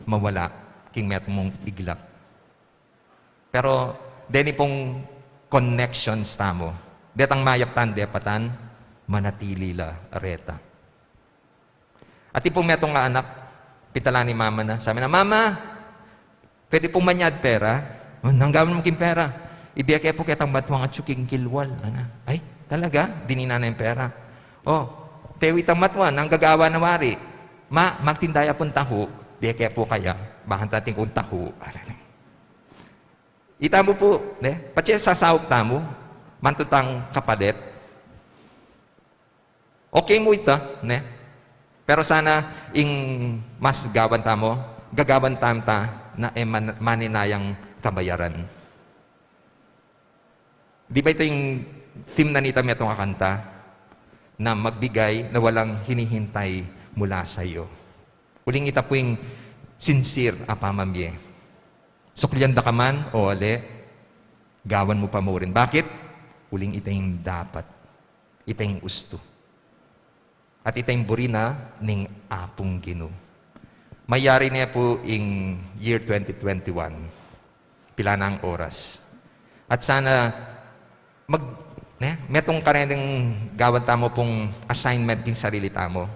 mawala king metung mung iglap. Pero deni pung connections tamu, detang mayap tang depatan, manatili la reta. Atin pung metung a anak, pitalan ne mama na, sabi na, "Mama, pwede pung manyad pera?" "O, nanu ing gawan mu king pera?" "Ibie ke pu ketang matuang atyu king kilwal," ana. "Ay, talaga?" Dinan na ing pera. "O, tewi itang matuang, nanu ing gagawan na wari?" "Ma, magtinda ya pung tahu." "Bie ke pu kaya, bang atin kung tahu," ana ne. Ita mu pu, ne? Patse sasaup tamu, mantu tang kapalit. Okay mu ita, ne? Pero sana ing mas gawan tamu, gagawan tamu ta na e man-, maninayang kabayaran. Di ba ita ing theme na nita metung a kanta? Na magbigay na walang hinihintay mula sa iyo. Uling ita pu ing sincere a pamamie. Suklian da ka man o ali, gawan mu pa mu rin. Bakit? Uling ita ing dapat. Ita ing ustu. At ita ing buri na ning Apung Ginu. Mayari ne pu ing year twenty twenty-one. Pila nang oras. At sana mag-, ne, metung karening gawan tamu pung assignment king sarili tamu.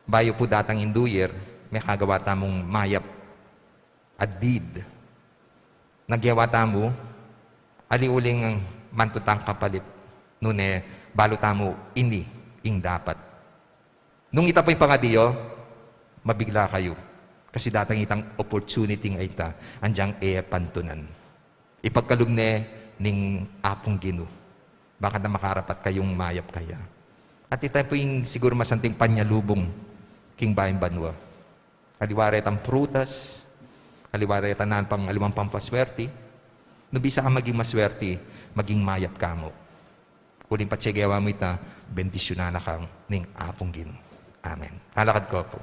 Bayu pu datang ing New Year, mekagawa tamung mayap a deed. Nagyawa tamu, ali uling mantu tang kapalit, nune balu tamu ini ing dapat. Nung ita pu ing pangadi yu, mabigla kayu. Kasi datang itang opportunity a ita, anyang e pantunan. Ipagkalub ne ning Apung Ginu. Baka na makarapat kayung mayap kaya. At ita pu ing siguru masanting panyalubung king bayung banua. Aliwa retang prutas, aliwa retang nanu pang aliwang pampaswerti. Nung bisa kang maging maswerti, maging mayap ka mu. Uling patse gewa mu ita, bendisyunan na kang ning Apung Ginu. Amen. Talakad ko pu.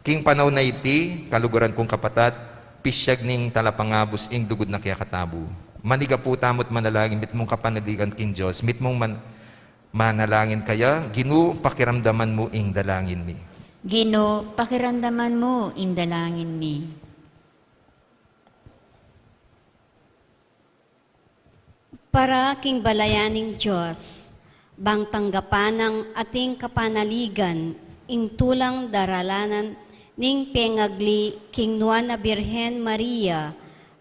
King panaun a iti, kaluguran kung kapatad, pisyag ning talapangabus ing lugud na kekatamu. Manigapu tamu't manalangin, mitmung kapanaligan king Dios, mitmung man-, manalangin kaya, Ginu, pakiramdaman mu ing dalangin mi. Ginu, pakiramdaman mu ing dalangin mi. Para king balayan ning Dios, bang tanggapan nang ating kapanaligan ing tulang daralanan ning pengagli king Nuan a Birhen Maria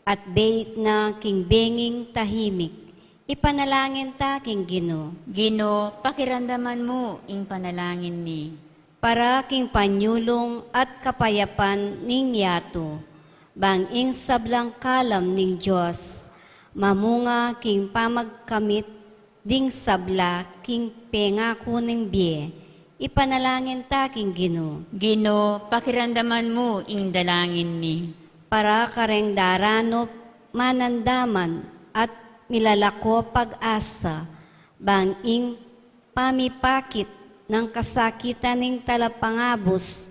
at beit na king benging tahimik. Ipanalangin ta king Ginu. Ginu, pakiramdaman mu ing panalangin mi. Para king panyulung at kapayapan ning yatu, bang ing sablang kalam ning Dios, mamunga king pamagkamit ding sabla king pengaku ning bie, ipanalangin ta king Ginu. Ginu, pakiramdaman mu ing dalangin mi. Para kareng daranup manandaman at milalako pag-asa, bang ing pamipakit nang kasakitan ning talapangabus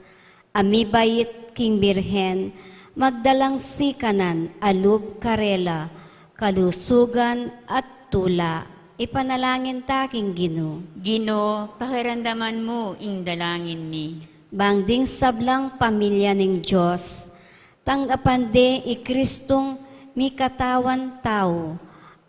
a mibait king Birhen Magdalang sikanan a lub karela, kalusugan at tula. Ipanalangin ta king Ginu. Ginu, pakiramdaman mu ing dalangin mi. Bang ding sablang pamilya ning Dios, tanggapan de i Kristong mikatawan tau,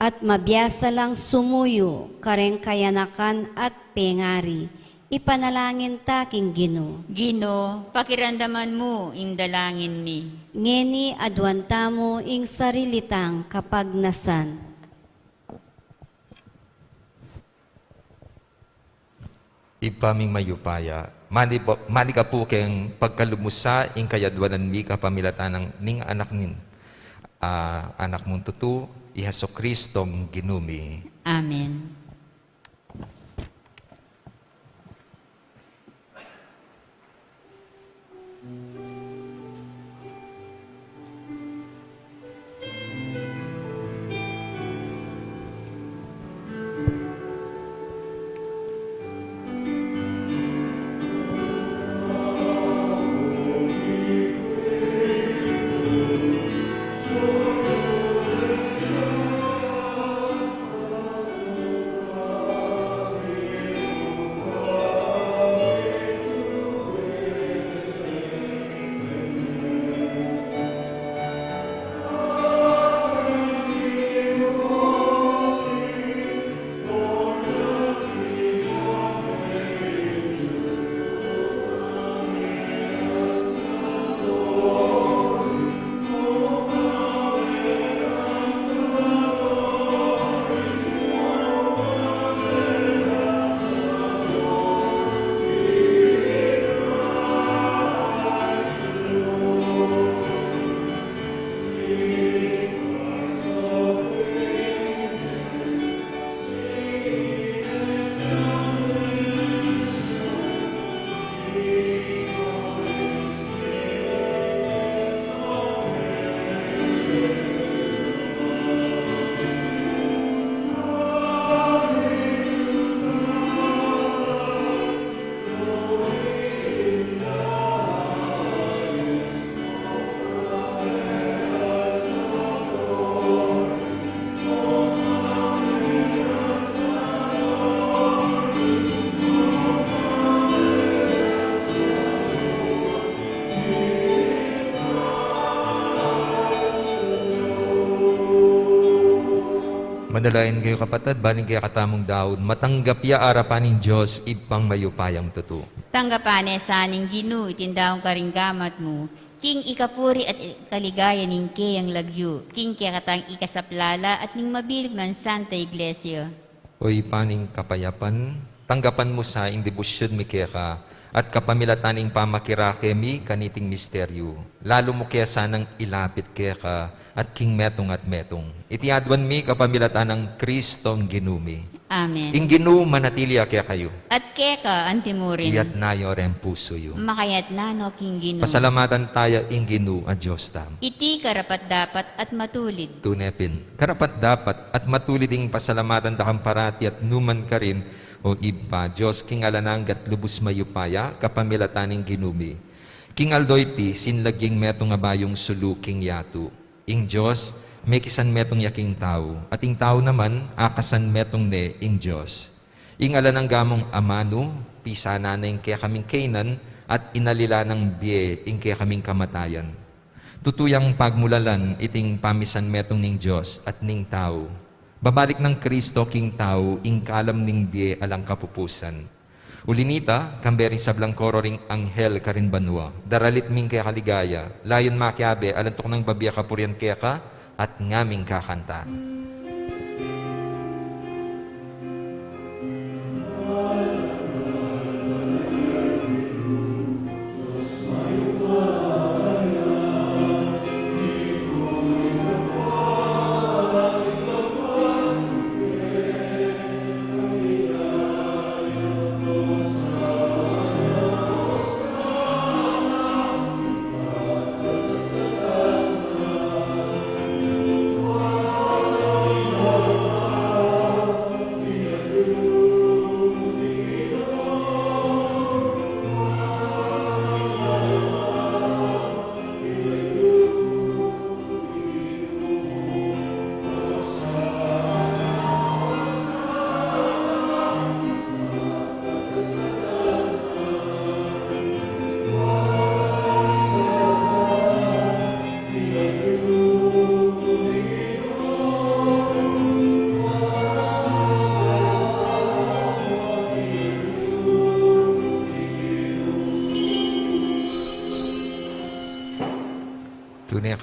at mabiasa lang sumuyu kareng kayanakan at pengari. Ipanalangin ta king Ginu. Ginu, pakiramdaman mu ing dalangin mi. Ngeni aduan tamu ing sarili tang kapagnasan. Ibpa ming mayupaya, mani po, mani ka pu keng pagkalub mu sa ing kayaduanan mi kapamilatan ning anak nin, ah, anak mung tutu, i Jesukristong Ginu mi. Amen. Manalangin kayu, kapatad, ban ing kekatamung daun matanggap ya arapan ning Dios Ibpang mayupayang tutu. Tanggapan na sa ning Ginu iting daun karing gamat mu, king ikapuri at ikaligaya ning keyang lagyu, king kekatang ikasaplala at ning mabilug nang Santa Iglesia. O Ibpa ning kapayapan, tanggapan mu sa ing debosyun mi keka, at kapamilatan ning pamakirake mi kaniting misteryu, lalu mu ke sanang ilapit keka, at king metung at metung. Iti aduan mi kapamilatan nang Kristong Ginu mi. Amen. Ing Ginu manatili ya kekayu. At keka antimurin. Iyatas yu reng pusu yu. Makayatas no king Ginu. Pasalamatan taya ing Ginu a Dios tamu. Iti karapat-dapat at matulid. Tune pin, karapat-dapat at matulid ing pasalamatan da kang parati at nu man karin, O Ibpa, Dios king alang angga at lubus mayupaya, kapamilatan ning Ginu mi. King aldo iti, sinlagyu ing metung a bayung sulu king yatu. Ing Dios, mekisan metung ya king tau, at ing tau naman, akasan metung ne ing Dios. Ing alang angga mung amanu, pisanan ne ing kekaming kaynan, at inalila nang bie ing kekaming kamatayan. Tutu yang pagmulalan iting pamisan metung ning Dios at ning tau. Babalik nang Kristo king tau ing kalam ning bie alang kapupusan. Uli nita, kambe ring sablang koro ring anghel karin banua, daralit mi ing keka ligaya, layun makiabe alang tuknang babie kapurian keka, at ngaming kakanta.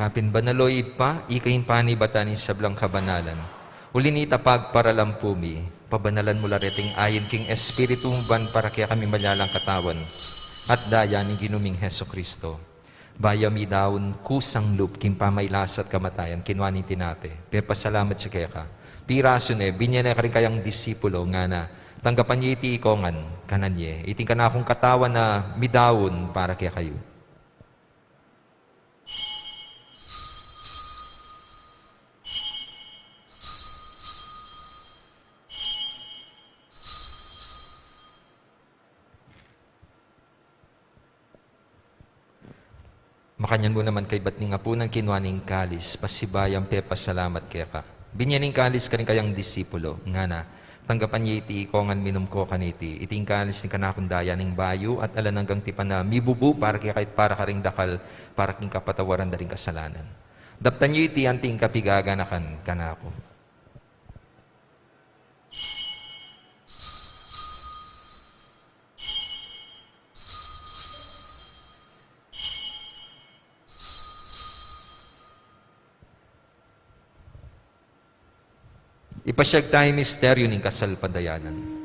Kapin banal, o Ibpa, ika ing panibatan ning sablang kabanalan. Uli na nita pagparalampu mi, pabanalan mu la reting ayin king Espiritu mu ban para kekami malyalang katawan at daya ning Ginu ming Jesucristo. Bayu mi daun kusang lub king pamailas at kamatayan, kinua ne ing tinape, pepasalamat ya keka, pirasu ne, binye ne karing kayang disipulo, ngana: Tanggapan ye iti ikayu ngan, kanan ye, iti ing kanakung katawan a midaun para kekayu. Makanyan mu naman kaybat ning apunan, kinua ne ing kalis, pasibayu yang pepasalamat keka, binye ne ing kalis karing kayang disipulo, ngana: Tanggapan ye iti ikayu ngan, minum kayu kaniti, iti ing kalis ning kanakung daya ning bayu at alang anggang tipan a mibubu para kekayu at para karing dakal, para king kapatawaran da ring kasalanan. Daptan ye iti anting kapigaganakan kanaku. Ipasyag taya ing misteryu ning kasalpantayanan.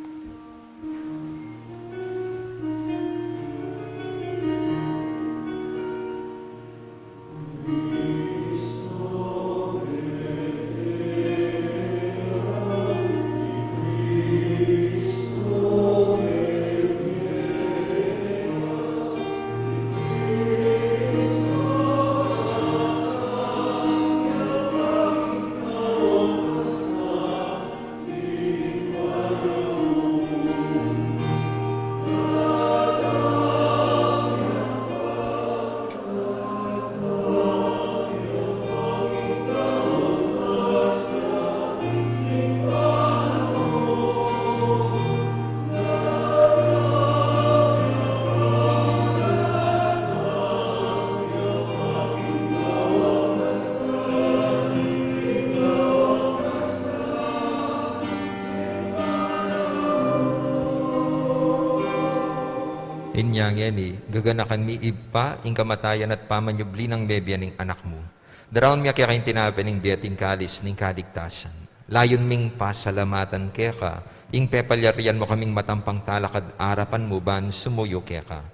Inya ngeni, gaganakan mi, Ibpa, ing kamatayan at pamanyubli nang mebie ning Anak mu. Daraun mi keka ing tinape ning bie at ing kalis ning kaligtasan. Layun ming pasalamatan keka ing pepalyarian mu kaming matampang talakad arapan mu ban sumuyu keka.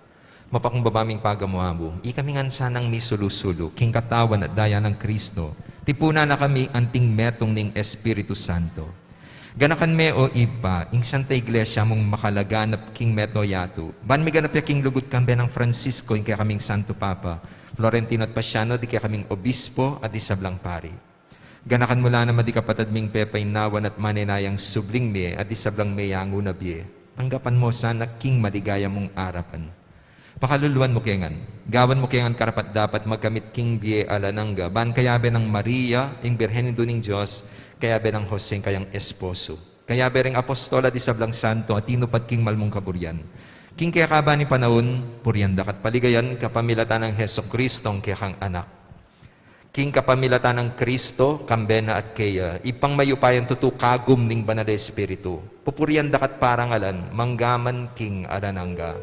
Mapakumbaba ming pagamu-amu, ikami ngan sanang misulu-sulu king katawan at daya nang Kristo, tipunan na kami anting metung ning Espiritu Santo. Ganakan me, o Ibpa, ing Santa Iglesia mung makalaganap king meto yatu, ban miganap ya king lugud kambe nang Francisco, ing kekaming Santo Papa, Florentino at Paciano, ding kekaming obispo at ding sablang pari. Ganakan mu la naman ding kapatad ming pepainawan at manenayang subling mie at ding sablang meyangu na bie. Tanggapan mu sana king maligaya mung arapan. Pakaluluan mu ke ngan. Gawan mu ke ngan karapat-dapat magkamit king bie alang angga, ban kayabe nang Maria, ing Birhen Indu ning Dios, kayabe nang Jose, ing kayang esposo, kayabe ring apostol at ding sablang santo a tinupad king malmung kaburian, king kekaban ning panaun, purian da ka at paligayan kapamilatan nang Jesucristo, ing kekang Anak. King kapamilatan nang Kristo, kambe na at keya, Ibpang mayupayang tutu, kagum ning Banal a Espiritu, pupurian da ka at parangalan, mangga man king alang angga.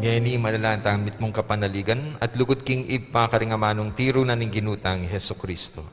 Ngeni, manalangin tang mitmung kapanaligan at lugud king Ibpa karing amanung tiru na ning Ginu tang Jesucristo.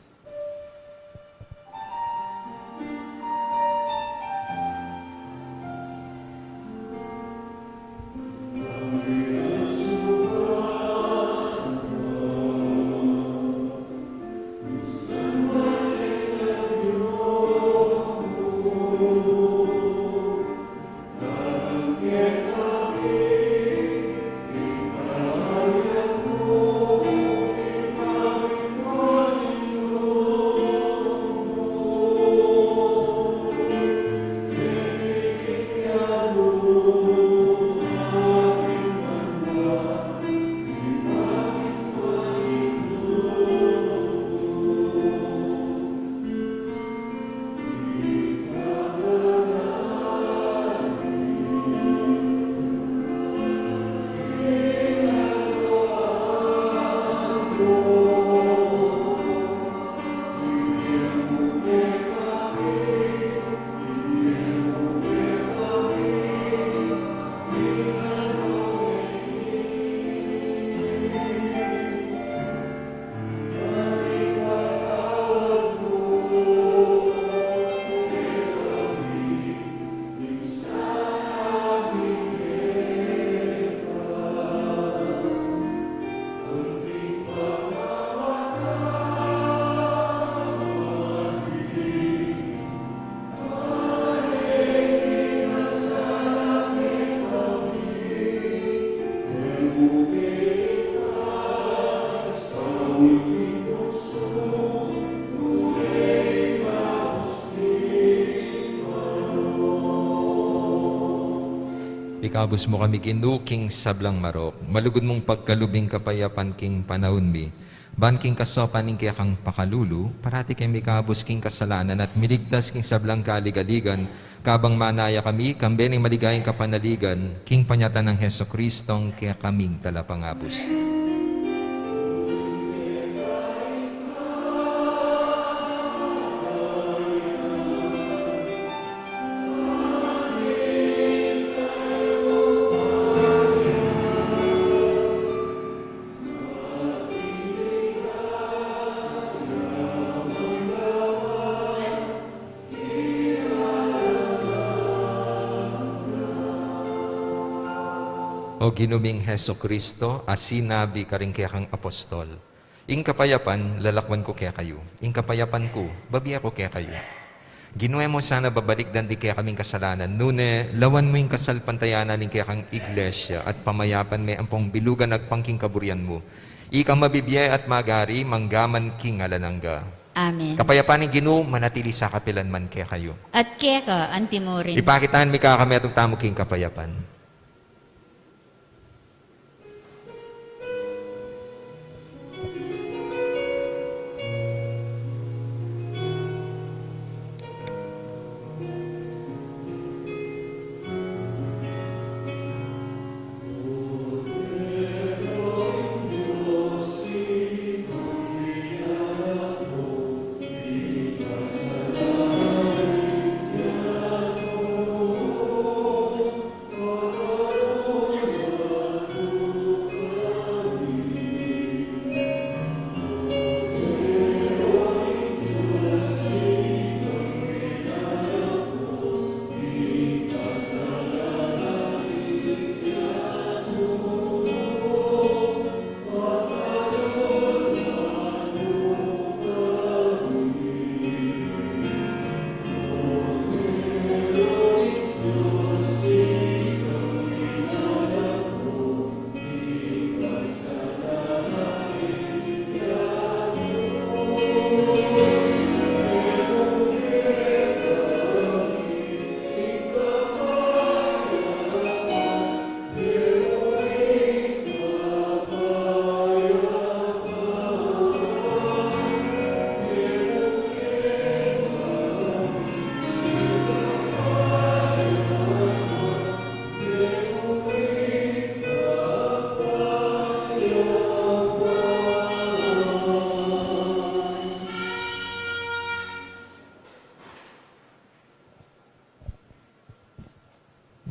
Ikabus mu kami, Ginu, king sablang marok. Malugud mung pagkalub ing kapayapan king panaun mi. Ban king kasaupan ning kekang pakalulu, parati keng mikabus king kasalanan at miligtas king sablang kaligaligan, kabang manaya kami, kambe ning maligayang kapanaligan, king panyatang nang Jesucristong kekaming Talapangabus. O Ginu ming Jesucristo, a sinabi karing kekang apostol, "Ing kapayapan lalakwan ku kekayu, ing kapayapan ku babie ku kekayu." Ginu, e mu sana babalikdan ding kekaming kasalanan, nune lawan mu ing kasalpantayanan ning kekang Iglesia at pamayapan me ampong bilugan agpang king kaburian mu. Ika mabibie at magari manggaman king alang angga. Amen. Kapayapan ning Ginu manatili sa kapilan man kekayu. At keka antimurin. Ipakit tamu ing kekatamung kapayapan.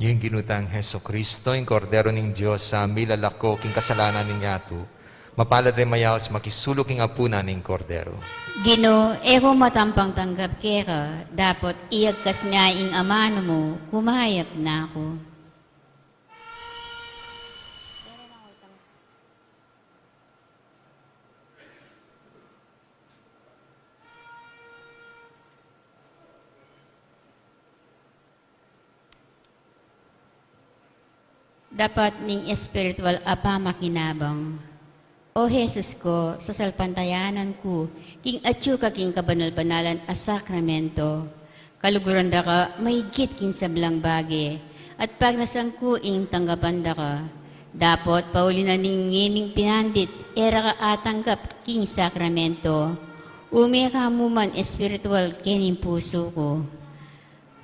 Ing Ginu tang Jesucristo, ing Kordero ning Dios, a milalako king kasalanan ning yatu. Mapalad ring mayaus makisuluk king apunan ning Kordero. Ginu, e ku matampang tanggap keka, dapot iyagkas me ing amanu mu, kumayap na ku. Dapat ning espiritual a pamakinabang. O Jesus ku, sasalpantayanan ku king atyu ka king kabanal-banalan a sakramento. Kaluguran da ka maigit king sablang bage, at pagnasan ku ing tanggapan da ka. Dapot pauli na ning ngening pinandit, e ra ka atanggap king sakramento. Ume ka mu man espiritual kening pusu ku.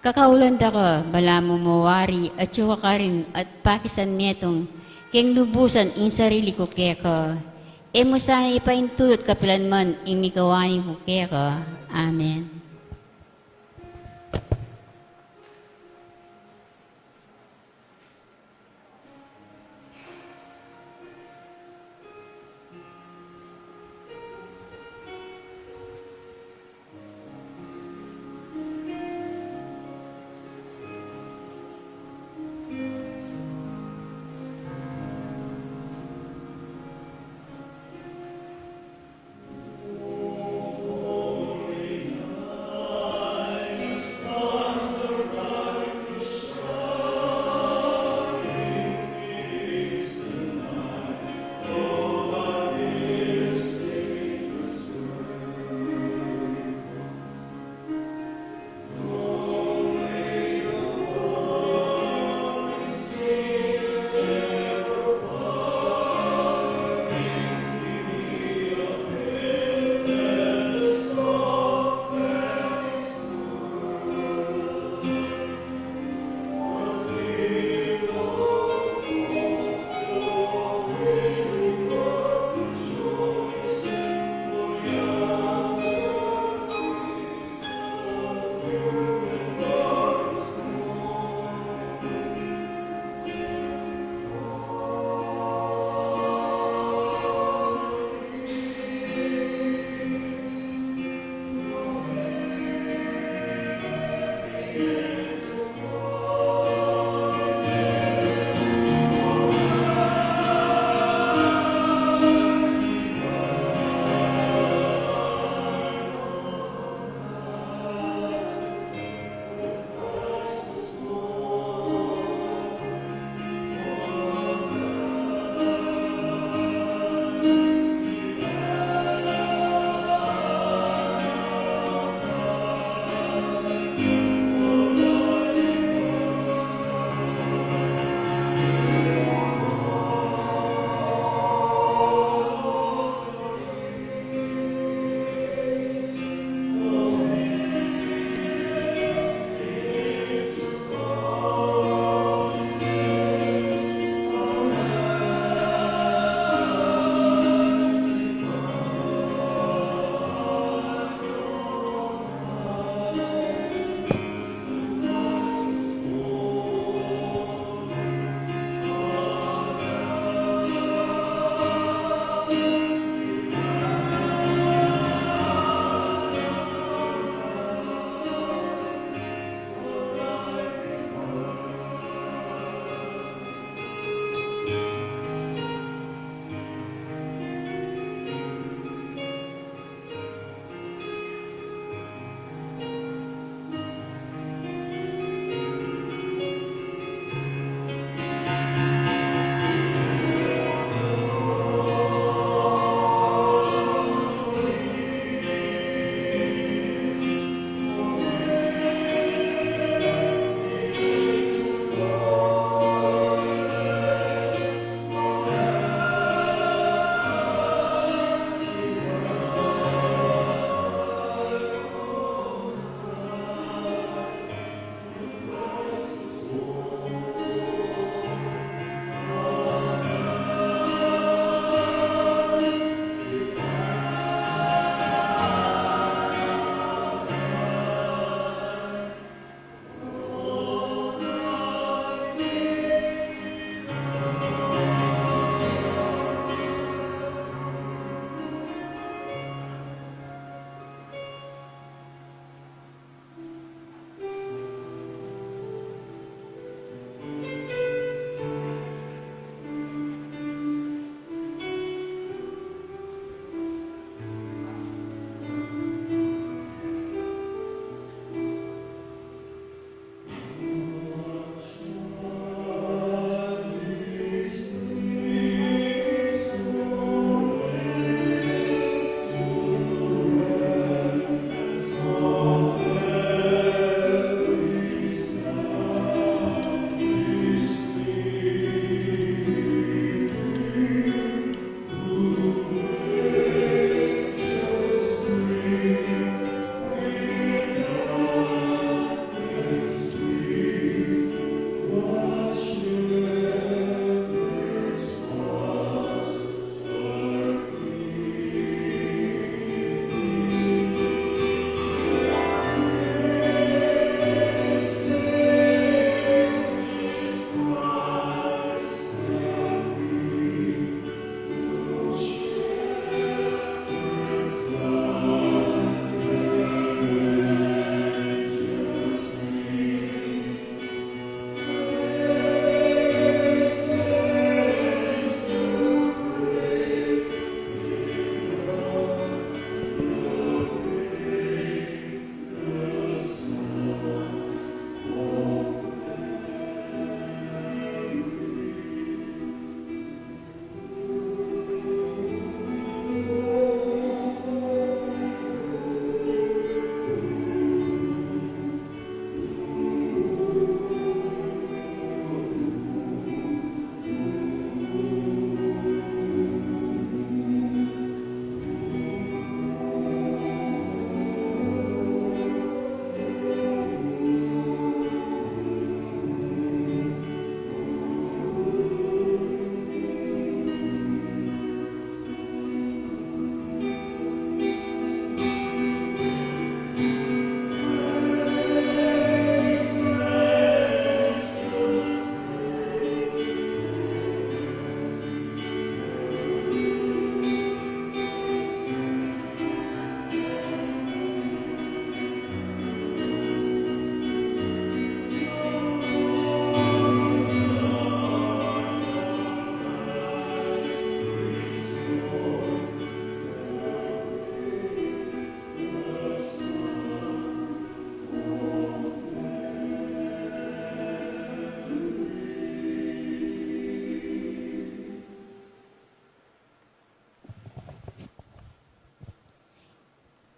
Kakaulan da ka, balamu mo wari atyu ka karin at pakisan metung keng lubusan ing sarili ku keka. E mu sana ipaintudut kapilan man ing mikawani ku keka. Amen.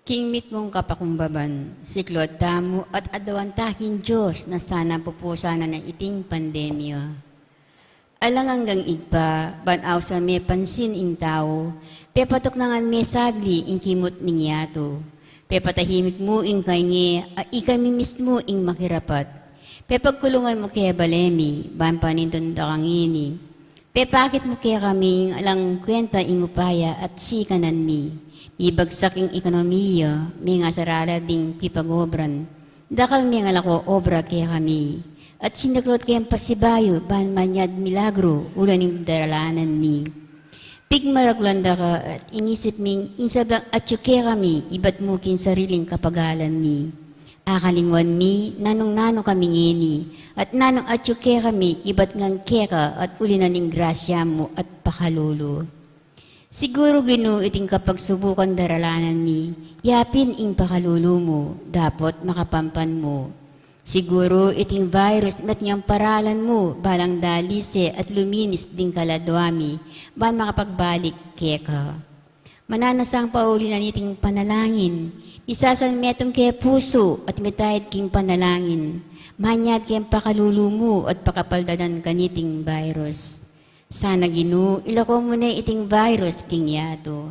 King mitmung kapakumbaban, siklaud tamu at adwan ta king Dios na sana pupusanan na iting pandemya. Alang anggang Ibpa, ban ausan me pansin ing tau, pepatuknangan me sagli ing kimut ning yatu. Pepatahimik mu ing kainge, a ikami mismu ing makirapat. Pepagkulungan mu ke bale mi, ban panintun da kangeni. Pepakit mu kekami ing alang kwenta ing upaya at sikanan mi. Mibagsak ing ekonomiya, mengasarala ding pipagobran. Dakal mengalako obra kekami. At sinaklaud keng pasibayu, ban manyad milagru, uling daralanan mi. Pigmaragulan da ka at inisip ming ing sablang atyu kekami, ibat mu king sariling kapagalan mi. Akalingwan mi, nanung-nanu kami ngeni, at nanung atyu kekami, ibat ngan keka, at uli na ning grasya mu at pakalulu. Siguru, Ginu, iting kapagsubukan daralanan mi, yapin ing pakalulu mu, dapot makapampan mu. Siguru, iting virus met ngang paralan mu, balang dalise at luminis ding kaladwa mi, ban makapagbalik keka. Mananasang pauli na niting panalangin, misasan metung ke pusu at mitayad king panalangin, manyad keng pakalulu mu at pakapaldanan kaniting virus. Sana, Ginu, ilako mu ne iting virus king yatu.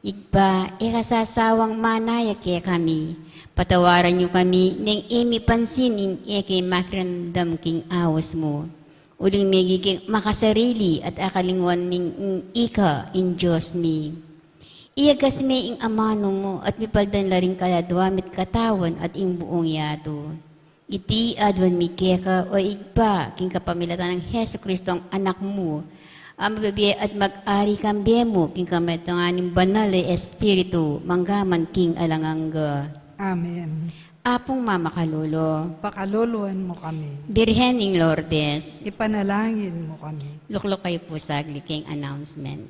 Ibpa, e ka sasawang manaya kekami. Patawaran yu kami neng e mi pansin ing e ke makiramdam king aus mu. Uling megiging makasarili at akalingwan ming ika ing Dios mi. Iagas me ing amanu mu at mipaldan la ring kaladwa mi't katawan at ing buung yatu. Iti aduan mi keka, o Ibpa, king kapamilatan nang Jesucristong Anak mu, a mabibie at mag-ari kambe mu king kametungan ning Banal a Espiritu, mangga man king alang angga. Amen. Apung mamakalulu. Pakaluluan mu kami. Birhen ning Lourdes. Ipanalangin mu kami. Lukluk kayu pu sagli king announcement.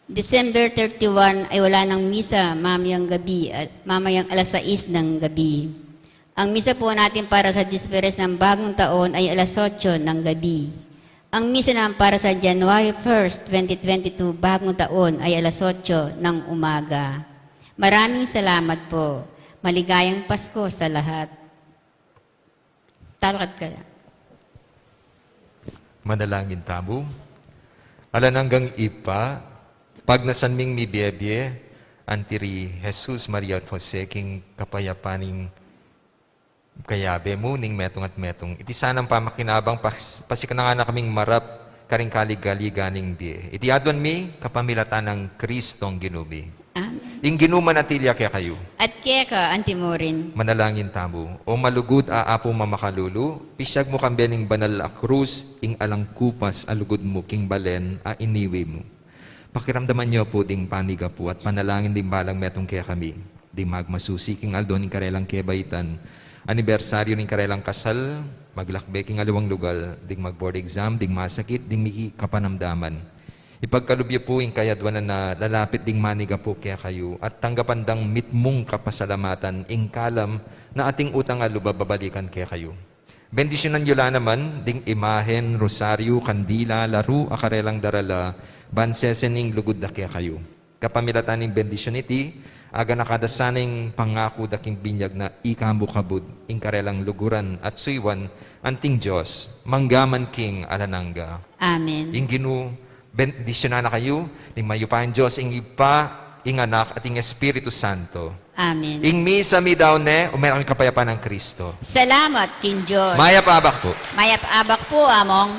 December thirty-one ay wala nang misa mamayang gabi, ah, mamayang alas sais ng gabi. Ang misa po natin para sa Disperes ng Bagong Taon ay alas otso ng gabi. Ang misa naman para sa January first, twenty twenty-two, Bagong Taon, ay alas otso ng umaga. Maraming salamat po. Maligayang Pasko sa lahat. Talakad ka. Manalangin tamu. Alang anggang Ibpa, pagnasan ming mibie-bie anti ri Jesus, Maria at Jose king kapayapan ning kayabe mu ning metung at metung. Iti sanang pamakinabang pas-, pasiknangan na kaming marap karing kaligaligan ning bie. Iti aduan mi kapamilatan nang Kristong Ginu mi. Amen. Ing Ginu manatili ya kekayu. At keka antimurin. Manalangin tamu. O malugud a Apu mamakalulu, pisyag mu kambe ning banal a krus, ing alang kupas a lugud mu king balen a iniwi mu. Pakiramdaman yu pu ding panigapu at panalangin ding balang metung kekami, ding magmasusi king aldo ning karelang kebaitan, anibersaryu ning karelang kasal, maglakbe king aliwang lugal, ding mag-board exam, ding masakit, ding miki kapanamdaman. Ipagkalub yu pu ing kayaduanan na lalapit ding manigapu kekayu, at tanggapan dang mitmung kapasalamatan ing kalam na ating utang a lub a babalikan kekayu. Bendisyunan yu la naman ding imahen, rosaryu, kandila, laru a karelang darala, ban sesen ing lugud da kekayu. Kapamilatan ning bendisyun iti, aganaka da sana ing pangaku da king binyag na ika mu kabud, ing karelang luguran at suyuan, anting Dios, mangga man king alang angga. Amen. Ing Ginu bendisyunan na kayu ning mayupayang Dios, ing Ibpa, ing Anak, at ing Espiritu Santo. Amen. Ing misa midaun ne, ume na kami kapayapan nang Kristo. Salamat king Dios. Mayap a abak pu. Mayap a abak pu, Among.